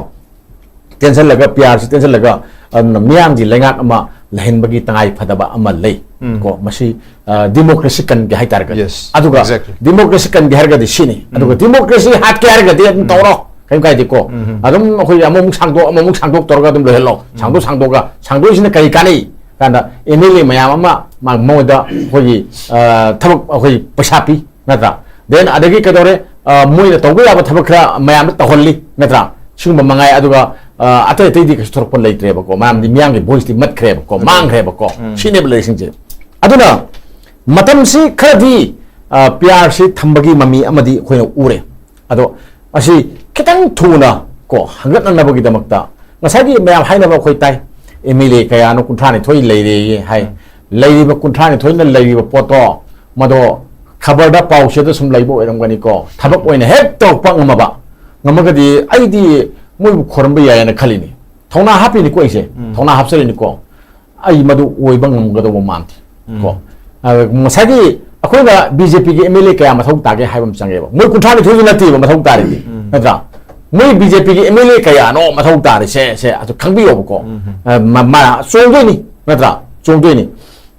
ꯇꯦꯟꯁꯤꯜꯂꯒ, P Rꯁꯤ ꯇꯦꯟꯁꯤꯜꯂꯒ, ꯑꯗꯨꯅ ꯃꯤꯌꯥꯝꯒꯤ ꯂꯩꯉꯥꯛ ꯑꯃ ꯂꯩꯍꯟꯕꯒꯤ ꯇꯉꯥꯏ ꯐꯗꯕ ꯑꯃ ꯂꯩ꯫ ꯎꯝ꯫ ꯀꯣ, ꯃꯁꯤ, ꯑ, democracy ꯀꯟꯒꯦ ꯍꯥꯏꯇꯥꯔꯒꯗꯤ꯫ Yes, ꯑꯗꯨꯒ exactly꯫ Democracy ꯀꯟꯒꯦ ꯍꯥꯏꯔꯒꯗꯤ ꯁꯤꯅꯤ꯫ ꯑꯗꯨꯒ ꯎꯝ꯫ Democracy ꯍꯥꯠꯀꯦ ꯍꯥꯏꯔꯒꯗꯤ ꯑꯗꯨꯝ ꯎꯝ꯫ ꯇꯧꯔꯣ, ꯀꯩꯝ ꯀꯥꯏꯗꯦꯀꯣ꯫ ꯎꯝ꯫ ꯑꯗꯨꯝ ꯑꯩꯈꯣꯏ ꯑꯃꯃꯨꯛ ꯁꯥꯡꯗꯣꯛ, ꯑꯃꯃꯨꯛ ꯁꯥꯡꯗꯣꯛ ꯇꯧꯔꯒ ꯑꯗꯨꯝ ꯂꯣꯏꯍꯜꯂꯣ꯫ ꯎꯝ꯫ ꯁꯥꯡꯗꯣꯛ ꯁꯥꯡꯗꯣꯛꯑꯒ, ꯁꯥꯡꯗꯣꯛꯏꯁꯤꯅ ꯀꯔꯤ ꯀꯥꯟꯅꯩ ꯀꯥꯟꯗ, M L A ꯃꯌꯥꯝ ꯑꯃ ꯃꯥ-, ꯃꯉꯣꯟꯗ ꯑꯩꯈꯣꯏꯒꯤ, ꯑ, ꯊꯕꯛ, ꯑꯩꯈꯣꯏ ꯄꯩꯁꯥ ꯄꯤ, ꯅꯠꯇ꯭ꯔꯥ? Then ꯑꯗꯒꯤ ꯀꯩꯗꯧꯔꯦ? ꯑ, ꯃꯣꯏꯅ ꯇꯧꯕ ꯌꯥꯕ ꯊꯕꯛ ꯈꯔ ꯃꯌꯥꯝꯗ ꯇꯧꯍꯜꯂꯤ, ꯅꯠꯇ꯭ꯔꯥ? ꯁꯤꯒꯨꯝꯕ ꯃꯉꯥꯏ꯫ ꯑꯗꯨꯒ, ꯑ, ꯑꯇꯩ ꯑꯇꯩꯗꯤ ꯀꯩꯁꯨ ꯊꯣꯔꯛꯄ ꯂꯩꯇ꯭ꯔꯦꯕꯀꯣ, ꯃꯔꯝꯗꯤ ꯃꯤꯌꯥꯝꯒꯤ voiceꯇꯤ ꯃꯠꯈ꯭ꯔꯦꯕꯀꯣ, ꯎꯝ꯫ ꯃꯥꯡꯈ꯭ꯔꯦꯕꯀꯣ꯫ ꯎꯝ꯫ ꯁꯤꯅꯦꯕ ꯂꯩꯔꯤꯁꯤꯡꯁꯦ꯫ ꯑꯗꯨꯅ ꯃꯇꯝꯁꯤ ꯈꯔꯗꯤ, ꯑ, P Rꯁꯤ ꯊꯝꯕꯒꯤ ꯃꯃꯤ ꯑꯃꯗꯤ ꯑꯩꯈꯣꯏꯅ ꯎꯔꯦ꯫ ꯑꯗꯣ ꯑꯁꯤ ꯈꯤꯇꯪ ꯊꯨꯅ ꯀꯣ ꯍꯪꯒꯠꯅꯅꯕꯒꯤꯗꯃꯛꯇ ꯉꯁꯥꯏꯒꯤ ꯃꯌꯥꯝ ꯍꯥꯏꯅꯕ ꯑꯩꯈꯣꯏ ꯇꯥꯏ, ꯑꯦꯝ ꯑꯦꯜ ꯑꯦ ꯀꯌꯥꯅꯣ ꯀꯨꯟꯊ꯭ꯔꯥ ꯅꯤꯊꯣꯏ ꯂꯩꯔꯦꯌꯦ ꯍꯥꯏ꯫ ꯎꯝ꯫ ꯂꯩꯔꯤꯕ ꯀꯨꯟꯊ꯭ꯔꯥ ꯅꯤꯊꯣꯏꯅ ꯂꯩꯔꯤꯕ ꯄꯣꯠꯇꯣ, ꯃꯗꯣ ꯈꯕꯔꯗ ꯄꯥꯎꯆꯦꯗ ꯁꯨꯝ ꯂꯩꯕ ꯑꯣꯏꯔꯝꯒꯅꯤꯀꯣ, ꯊꯕꯛ ꯑꯣꯏꯅ ꯍꯦꯛ ꯇꯧꯔꯛꯄ ꯉꯝꯃꯕ, ꯉꯝꯃꯒꯗꯤ ꯑꯩꯗꯤ ꯃꯣꯏꯕꯨ ꯈꯣꯏꯔꯝꯕ ꯌꯥꯏꯌꯦꯅ ꯈꯜꯂꯤꯅꯤ꯫ ꯊꯧꯅꯥ ꯍꯥꯞꯄꯤꯅꯤꯀꯣ ꯑꯩꯁꯦ, ꯎꯝ꯫ ꯊꯧꯅꯥ ꯍꯥꯞꯆꯔꯤꯅꯤꯀꯣ꯫ ꯑꯩ ꯃꯗꯨ ꯑꯣꯏꯕ ꯉꯝꯒꯗꯧꯕ ꯃꯥꯟꯗꯦ꯫ ꯎꯝ꯫ ꯀꯣ꯫ ꯑ, ꯉꯁꯥꯏꯒꯤ ꯑꯩꯈꯣꯏꯅ ꯕꯤ ꯖꯦ ꯄꯤꯒꯤ ꯑꯦꯝ ꯑꯦꯜ ꯑꯦ ꯀꯌꯥ ꯃꯊꯧ ꯇꯥꯒꯦ ꯍꯥꯏꯕ ꯑꯃ ꯆꯪꯉꯦꯕ꯫ ꯃꯣꯏ ꯀꯨꯟꯊ꯭ꯔꯥ ꯅꯤꯊꯣꯏꯗꯨ ꯅꯠꯇꯦꯕ ꯃꯊꯧ ꯇꯥꯔꯤꯗꯤ꯫ ꯎꯝ꯫ ꯅꯠꯇ꯭ꯔꯥ? ꯃꯣꯏ ꯕꯤ ꯖꯦ ꯄꯤꯒꯤ ꯑꯦꯝ ꯑꯦꯜ ꯑꯦ ꯀꯌꯥꯅꯣ ꯃꯊꯧ ꯇꯥꯔꯤꯁꯦ, ꯁꯦ ꯑꯗꯨ ꯈꯪꯕꯤꯌꯣꯕꯀꯣ꯫ ꯎꯝ꯫ ꯑ, ꯃ-, ꯃꯥ ꯆꯣꯡꯗꯣꯏꯅꯤ, ꯅꯠꯇ꯭ꯔꯥ? ꯆꯣꯡꯗꯣꯏꯅꯤ꯫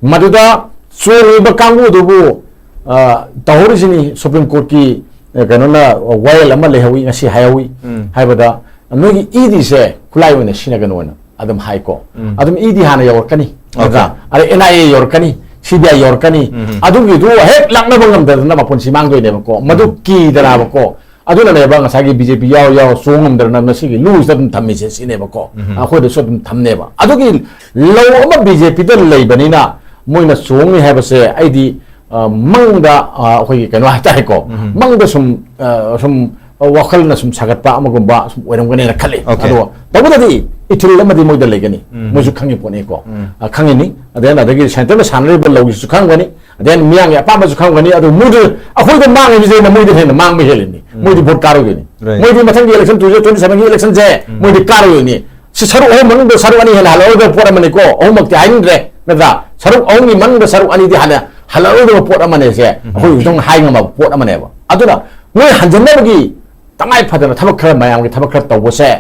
ꯃꯗꯨꯗ ꯆꯣꯡꯉꯤꯕ ꯀꯥꯡꯕꯨꯗꯨꯕꯨ, ꯑ, ꯇꯧꯍꯧꯔꯤꯁꯤꯅꯤ, ꯁꯨꯄ꯭ꯔꯤꯝ ꯀꯣꯔꯠꯀꯤ, ꯑ, ꯀꯩꯅꯣꯅ ꯋꯥꯌꯦꯜ ꯑꯃ ꯂꯩꯍꯧꯋꯤ, ꯉꯁꯤ ꯍꯥꯏꯍꯧꯋꯤ꯫ ꯎꯝ꯫ ꯍꯥꯏꯕꯗ, ꯅꯣꯏꯒꯤ ꯏ ꯗꯤꯁꯦ ꯈꯨꯠꯂꯥꯏ ꯑꯣꯏꯅ ꯁꯤꯖꯤꯟꯅꯒꯅꯣꯅ ꯑꯗꯨꯝ ꯍꯥꯏꯀꯣ꯫ ꯎꯝ꯫ ꯑꯗꯨꯝ ꯏ ꯗꯤ ꯍꯥꯟꯅ ꯌꯧꯔꯛꯀꯅꯤ, ꯑꯣꯀꯦ꯫ ꯅꯠꯇ꯭ꯔꯥ? ꯑꯗꯩ ꯑꯦꯟ ꯑꯥꯏ ꯑꯦ ꯌꯧꯔꯛꯀꯅꯤ, ꯁꯤ ꯕꯤ ꯑꯥꯏ ꯌꯧꯔꯛꯀꯅꯤ꯫ ꯎꯝ꯫ ꯑꯗꯨꯒꯤꯗꯨ ꯍꯦꯛ ꯂꯥꯛꯅꯕ ꯉꯝꯗꯗꯅ ꯃꯄꯨꯟꯁꯤ ꯃꯥꯡꯗꯣꯏꯅꯦꯕꯀꯣ꯫ ꯃꯗꯨ ꯎꯝ꯫ ꯀꯤꯗꯅꯕꯀꯣ꯫ ꯑꯗꯨꯅꯅꯦꯕ ꯉꯁꯥꯏꯒꯤ ꯕꯤ ꯖꯦ ꯄꯤ ꯌꯥꯎ ꯌꯥꯎ ꯆꯣꯡ ꯉꯝꯗꯗꯅ ꯃꯁꯤꯒꯤ ꯂꯨꯁꯤꯗ ꯑꯗꯨꯝ ꯊꯝꯃꯤꯁꯦ ꯁꯤꯅꯦꯕꯀꯣ꯫ ꯎꯝ꯫ ꯑꯩꯈꯣꯏꯗꯁꯨ ꯑꯗꯨꯝ ꯊꯝꯅꯦꯕ꯫ ꯑꯗꯨꯒꯤ ꯂꯧ ꯑꯃ ꯕꯤ ꯖꯦ ꯄꯤꯗ ꯂꯩꯕꯅꯤꯅ ꯃꯣꯏꯅ ꯆꯣꯡꯅꯤ ꯍꯥꯏꯕꯁꯦ ꯑꯩꯗꯤ, ꯑ, ꯃꯪꯗ, ꯑ, ꯑꯩꯈꯣꯏꯒꯤ ꯀꯩꯅꯣ ꯍꯥꯏꯇꯥꯔꯦꯀꯣ꯫ ꯎꯝ꯫ ꯃꯪꯗ ꯁꯨꯝ, ꯑ, ꯁꯨꯝ ꯋꯥꯈꯜꯅ ꯁꯨꯝ ꯁꯥꯒꯠꯄ ꯑꯃꯒꯨꯝꯕ ꯁꯨꯝ ꯑꯣꯏꯔꯝꯒꯅꯦꯅ ꯈꯜꯂꯤ꯫ ꯑꯣꯀꯦ꯫ ꯑꯗꯣ ꯇꯧꯕꯗꯗꯤ ꯏꯊꯤꯜ ꯑꯃꯗꯤ ꯃꯣꯏꯗ ꯂꯩꯒꯅꯤ꯫ ꯎꯝ꯫ ꯃꯣꯏꯁꯨ ꯈꯪꯉꯤ ꯄꯣꯠꯅꯤꯀꯣ꯫ ꯎꯝ꯫ ꯑ, ꯈꯪꯉꯤꯅꯤ꯫ ꯑꯗꯩ ꯑꯗꯒꯤ ꯁꯦꯟꯇꯔꯅ ꯁꯥꯟꯅꯔꯤꯕ ꯂꯧꯁꯤꯁꯨ ꯈꯪꯒꯅꯤ꯫ ꯑꯗꯩ ꯃꯤꯌꯥꯝꯒꯤ ꯑꯄꯥꯝꯕꯁꯨ ꯈꯪꯒꯅꯤ꯫ ꯑꯗꯨ ꯃꯣꯏꯗ, ꯑꯩꯈꯣꯏꯗ ꯃꯥꯡꯉꯤꯕꯁꯦ ꯃꯣꯏꯗ ꯍꯦꯟꯅ ꯃꯥꯡꯕ ꯍꯦꯜꯂꯤꯅꯤ꯫ ꯎꯝ꯫ ꯃꯣꯏꯗꯤ ꯚꯣꯠ ꯀꯥꯔꯣꯏꯗꯣꯏꯅꯤ꯫ Right. ꯃꯣꯏꯗꯤ ꯃꯊꯪꯒꯤ election, two thousand twenty seven ꯒꯤ election ꯁꯦ ꯎꯝ꯫ ꯃꯣꯏꯗꯤ ꯀꯥꯔꯣꯏꯗꯣꯏꯅꯤ꯫ ꯁꯤ ꯁꯔꯨꯛ ꯑꯍꯨꯝ ꯃꯅꯨꯡꯗ ꯁꯔꯨꯛ ꯑꯅꯤ ꯍꯦꯟꯅ ꯍꯜꯂꯛꯑꯣꯏꯗꯕ ꯄꯣꯠ ꯑꯃꯅꯤꯀꯣ꯫ ꯑꯍꯨꯝꯃꯛꯇꯤ ꯍꯥꯏꯅꯤꯡꯗ꯭ꯔꯦ, ꯅꯠꯇ꯭ꯔꯥ? ꯁꯔꯨꯛ ꯑꯍꯨꯝꯒꯤ ꯃꯅꯨꯡꯗ ꯁꯔꯨꯛ ꯑꯅꯤꯗꯤ ꯍꯥꯟꯅ ꯍꯜꯂꯛꯑꯣꯏꯗꯕ ꯄꯣꯠ ꯑꯃꯅꯦ ꯁꯦ꯫ ꯎꯝ꯫ ꯑꯩꯈꯣꯏ ꯍꯧꯖꯤꯛ ꯍꯥꯏ ꯉꯝꯃꯕ ꯄꯣꯠ ꯑꯃꯅꯦꯕ꯫ ꯑꯗꯨꯅ ꯃꯣꯏ ꯍꯟꯖꯟꯅꯕꯒꯤ ꯇꯉꯥꯏ ꯐꯗꯅ ꯊꯕꯛ ꯈꯔ, ꯃꯌꯥꯝꯒꯤ ꯊꯕꯛ ꯈꯔ ꯇꯧꯕꯁꯦ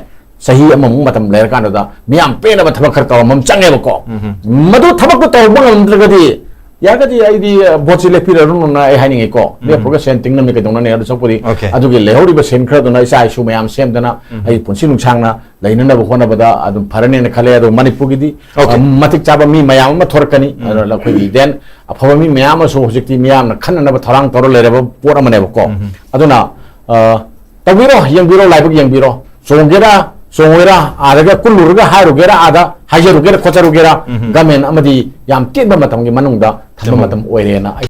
ꯆꯍꯤ ꯑꯃꯃꯨꯛ ꯃꯇꯝ ꯂꯩꯔꯀꯥꯟꯗꯨꯗ ꯃꯤꯌꯥꯝ ꯄꯦꯟꯅꯕ ꯊꯕꯛ ꯈꯔ ꯇꯧꯔꯝꯕ ꯑꯃ ꯆꯪꯉꯦꯕꯀꯣ꯫ ꯎꯝ꯫ ꯃꯗꯨ ꯊꯕꯛꯇꯨ ꯇꯧꯕ ꯉꯝꯗ꯭ꯔꯒꯗꯤ, ꯌꯥꯔꯒꯗꯤ ꯑꯩꯗꯤ, ꯑ, ꯚꯣꯠꯁꯤ ꯂꯦꯞꯄꯤꯔꯅꯨꯅ ꯑꯩ ꯍꯥꯏꯅꯤꯡꯉꯤꯀꯣ꯫ ꯎꯝ꯫ ꯂꯦꯞꯄꯨꯔꯒ ꯁꯦꯟ ꯇꯤꯡꯅꯕꯅꯤ ꯀꯩꯗꯧꯅꯅꯤ? ꯑꯗꯨ ꯁꯔꯨꯛꯄꯨꯗꯤ ꯑꯣꯀꯦ꯫ ꯑꯗꯨꯒꯤ ꯂꯩꯍꯧꯔꯤꯕ ꯁꯦꯟ ꯈꯔꯗꯨꯅ ꯏꯆꯥ ꯏꯁꯨ ꯃꯌꯥꯝ ꯁꯦꯝꯗꯅ ꯎꯝ꯫ ꯑꯩ ꯄꯨꯟꯁꯤ ꯅꯨꯡꯁꯥꯡꯅ ꯂꯩꯅꯅꯕ ꯍꯣꯠꯅꯕꯗ ꯑꯗꯨꯝ ꯐꯔꯅꯦꯅ ꯈꯜꯂꯦ꯫ ꯑꯗꯣ ꯃꯅꯤꯄꯨꯔꯒꯤꯗꯤ, ꯑꯣꯀꯦ꯫ ꯑ, ꯃꯇꯤꯛ ꯆꯥꯕ ꯃꯤ ꯃꯌꯥꯝ ꯑꯃ ꯊꯣꯔꯛꯀꯅꯤ꯫ ꯎꯝ꯫ ꯑꯗꯨꯅ ꯑꯩꯈꯣꯏꯒꯤ then ꯑꯐꯕ ꯃꯤ ꯃꯌꯥꯝ ꯑꯃꯁꯨ ꯍꯧꯖꯤꯛꯇꯤ ꯃꯤꯌꯥꯝꯅ ꯈꯟꯅꯅꯕ ꯊꯧꯔꯥꯡ ꯇꯧꯔ ꯂꯩꯔꯕ ꯄꯣꯠ ꯑꯃꯅꯦꯕꯀꯣ꯫ ꯎꯝ꯫ ꯑꯗꯨꯅ, ꯑ, ꯇꯧꯕꯤꯔꯣ, ꯌꯦꯡꯕꯤꯔꯣ, ꯂꯥꯏꯕꯛ ꯌꯦꯡꯕꯤꯔꯣ꯫ ꯆꯣꯡꯒꯦꯔꯥ, ꯆꯣꯡꯉꯣꯏꯔꯥ, ꯑꯥꯗꯒ ꯀꯨꯜꯂꯨꯔꯒ ꯍꯥꯏꯔꯨꯒꯦꯔꯥ, ꯑꯥꯗ ꯍꯥꯏꯖꯔꯨꯒꯦꯔꯥ, ꯈꯣꯠꯆꯔꯨꯒꯦꯔꯥ, ꯎꯝ꯫ Government ꯑꯃꯗꯤ ꯌꯥꯝ ꯇꯦꯟꯕ ꯃꯇꯝꯒꯤ ꯃꯅꯨꯡꯗ ꯊꯝꯕ ꯆꯨꯝꯃꯤ꯫ ꯃꯇꯝ ꯑꯣꯏꯔꯦꯅ ꯑꯩ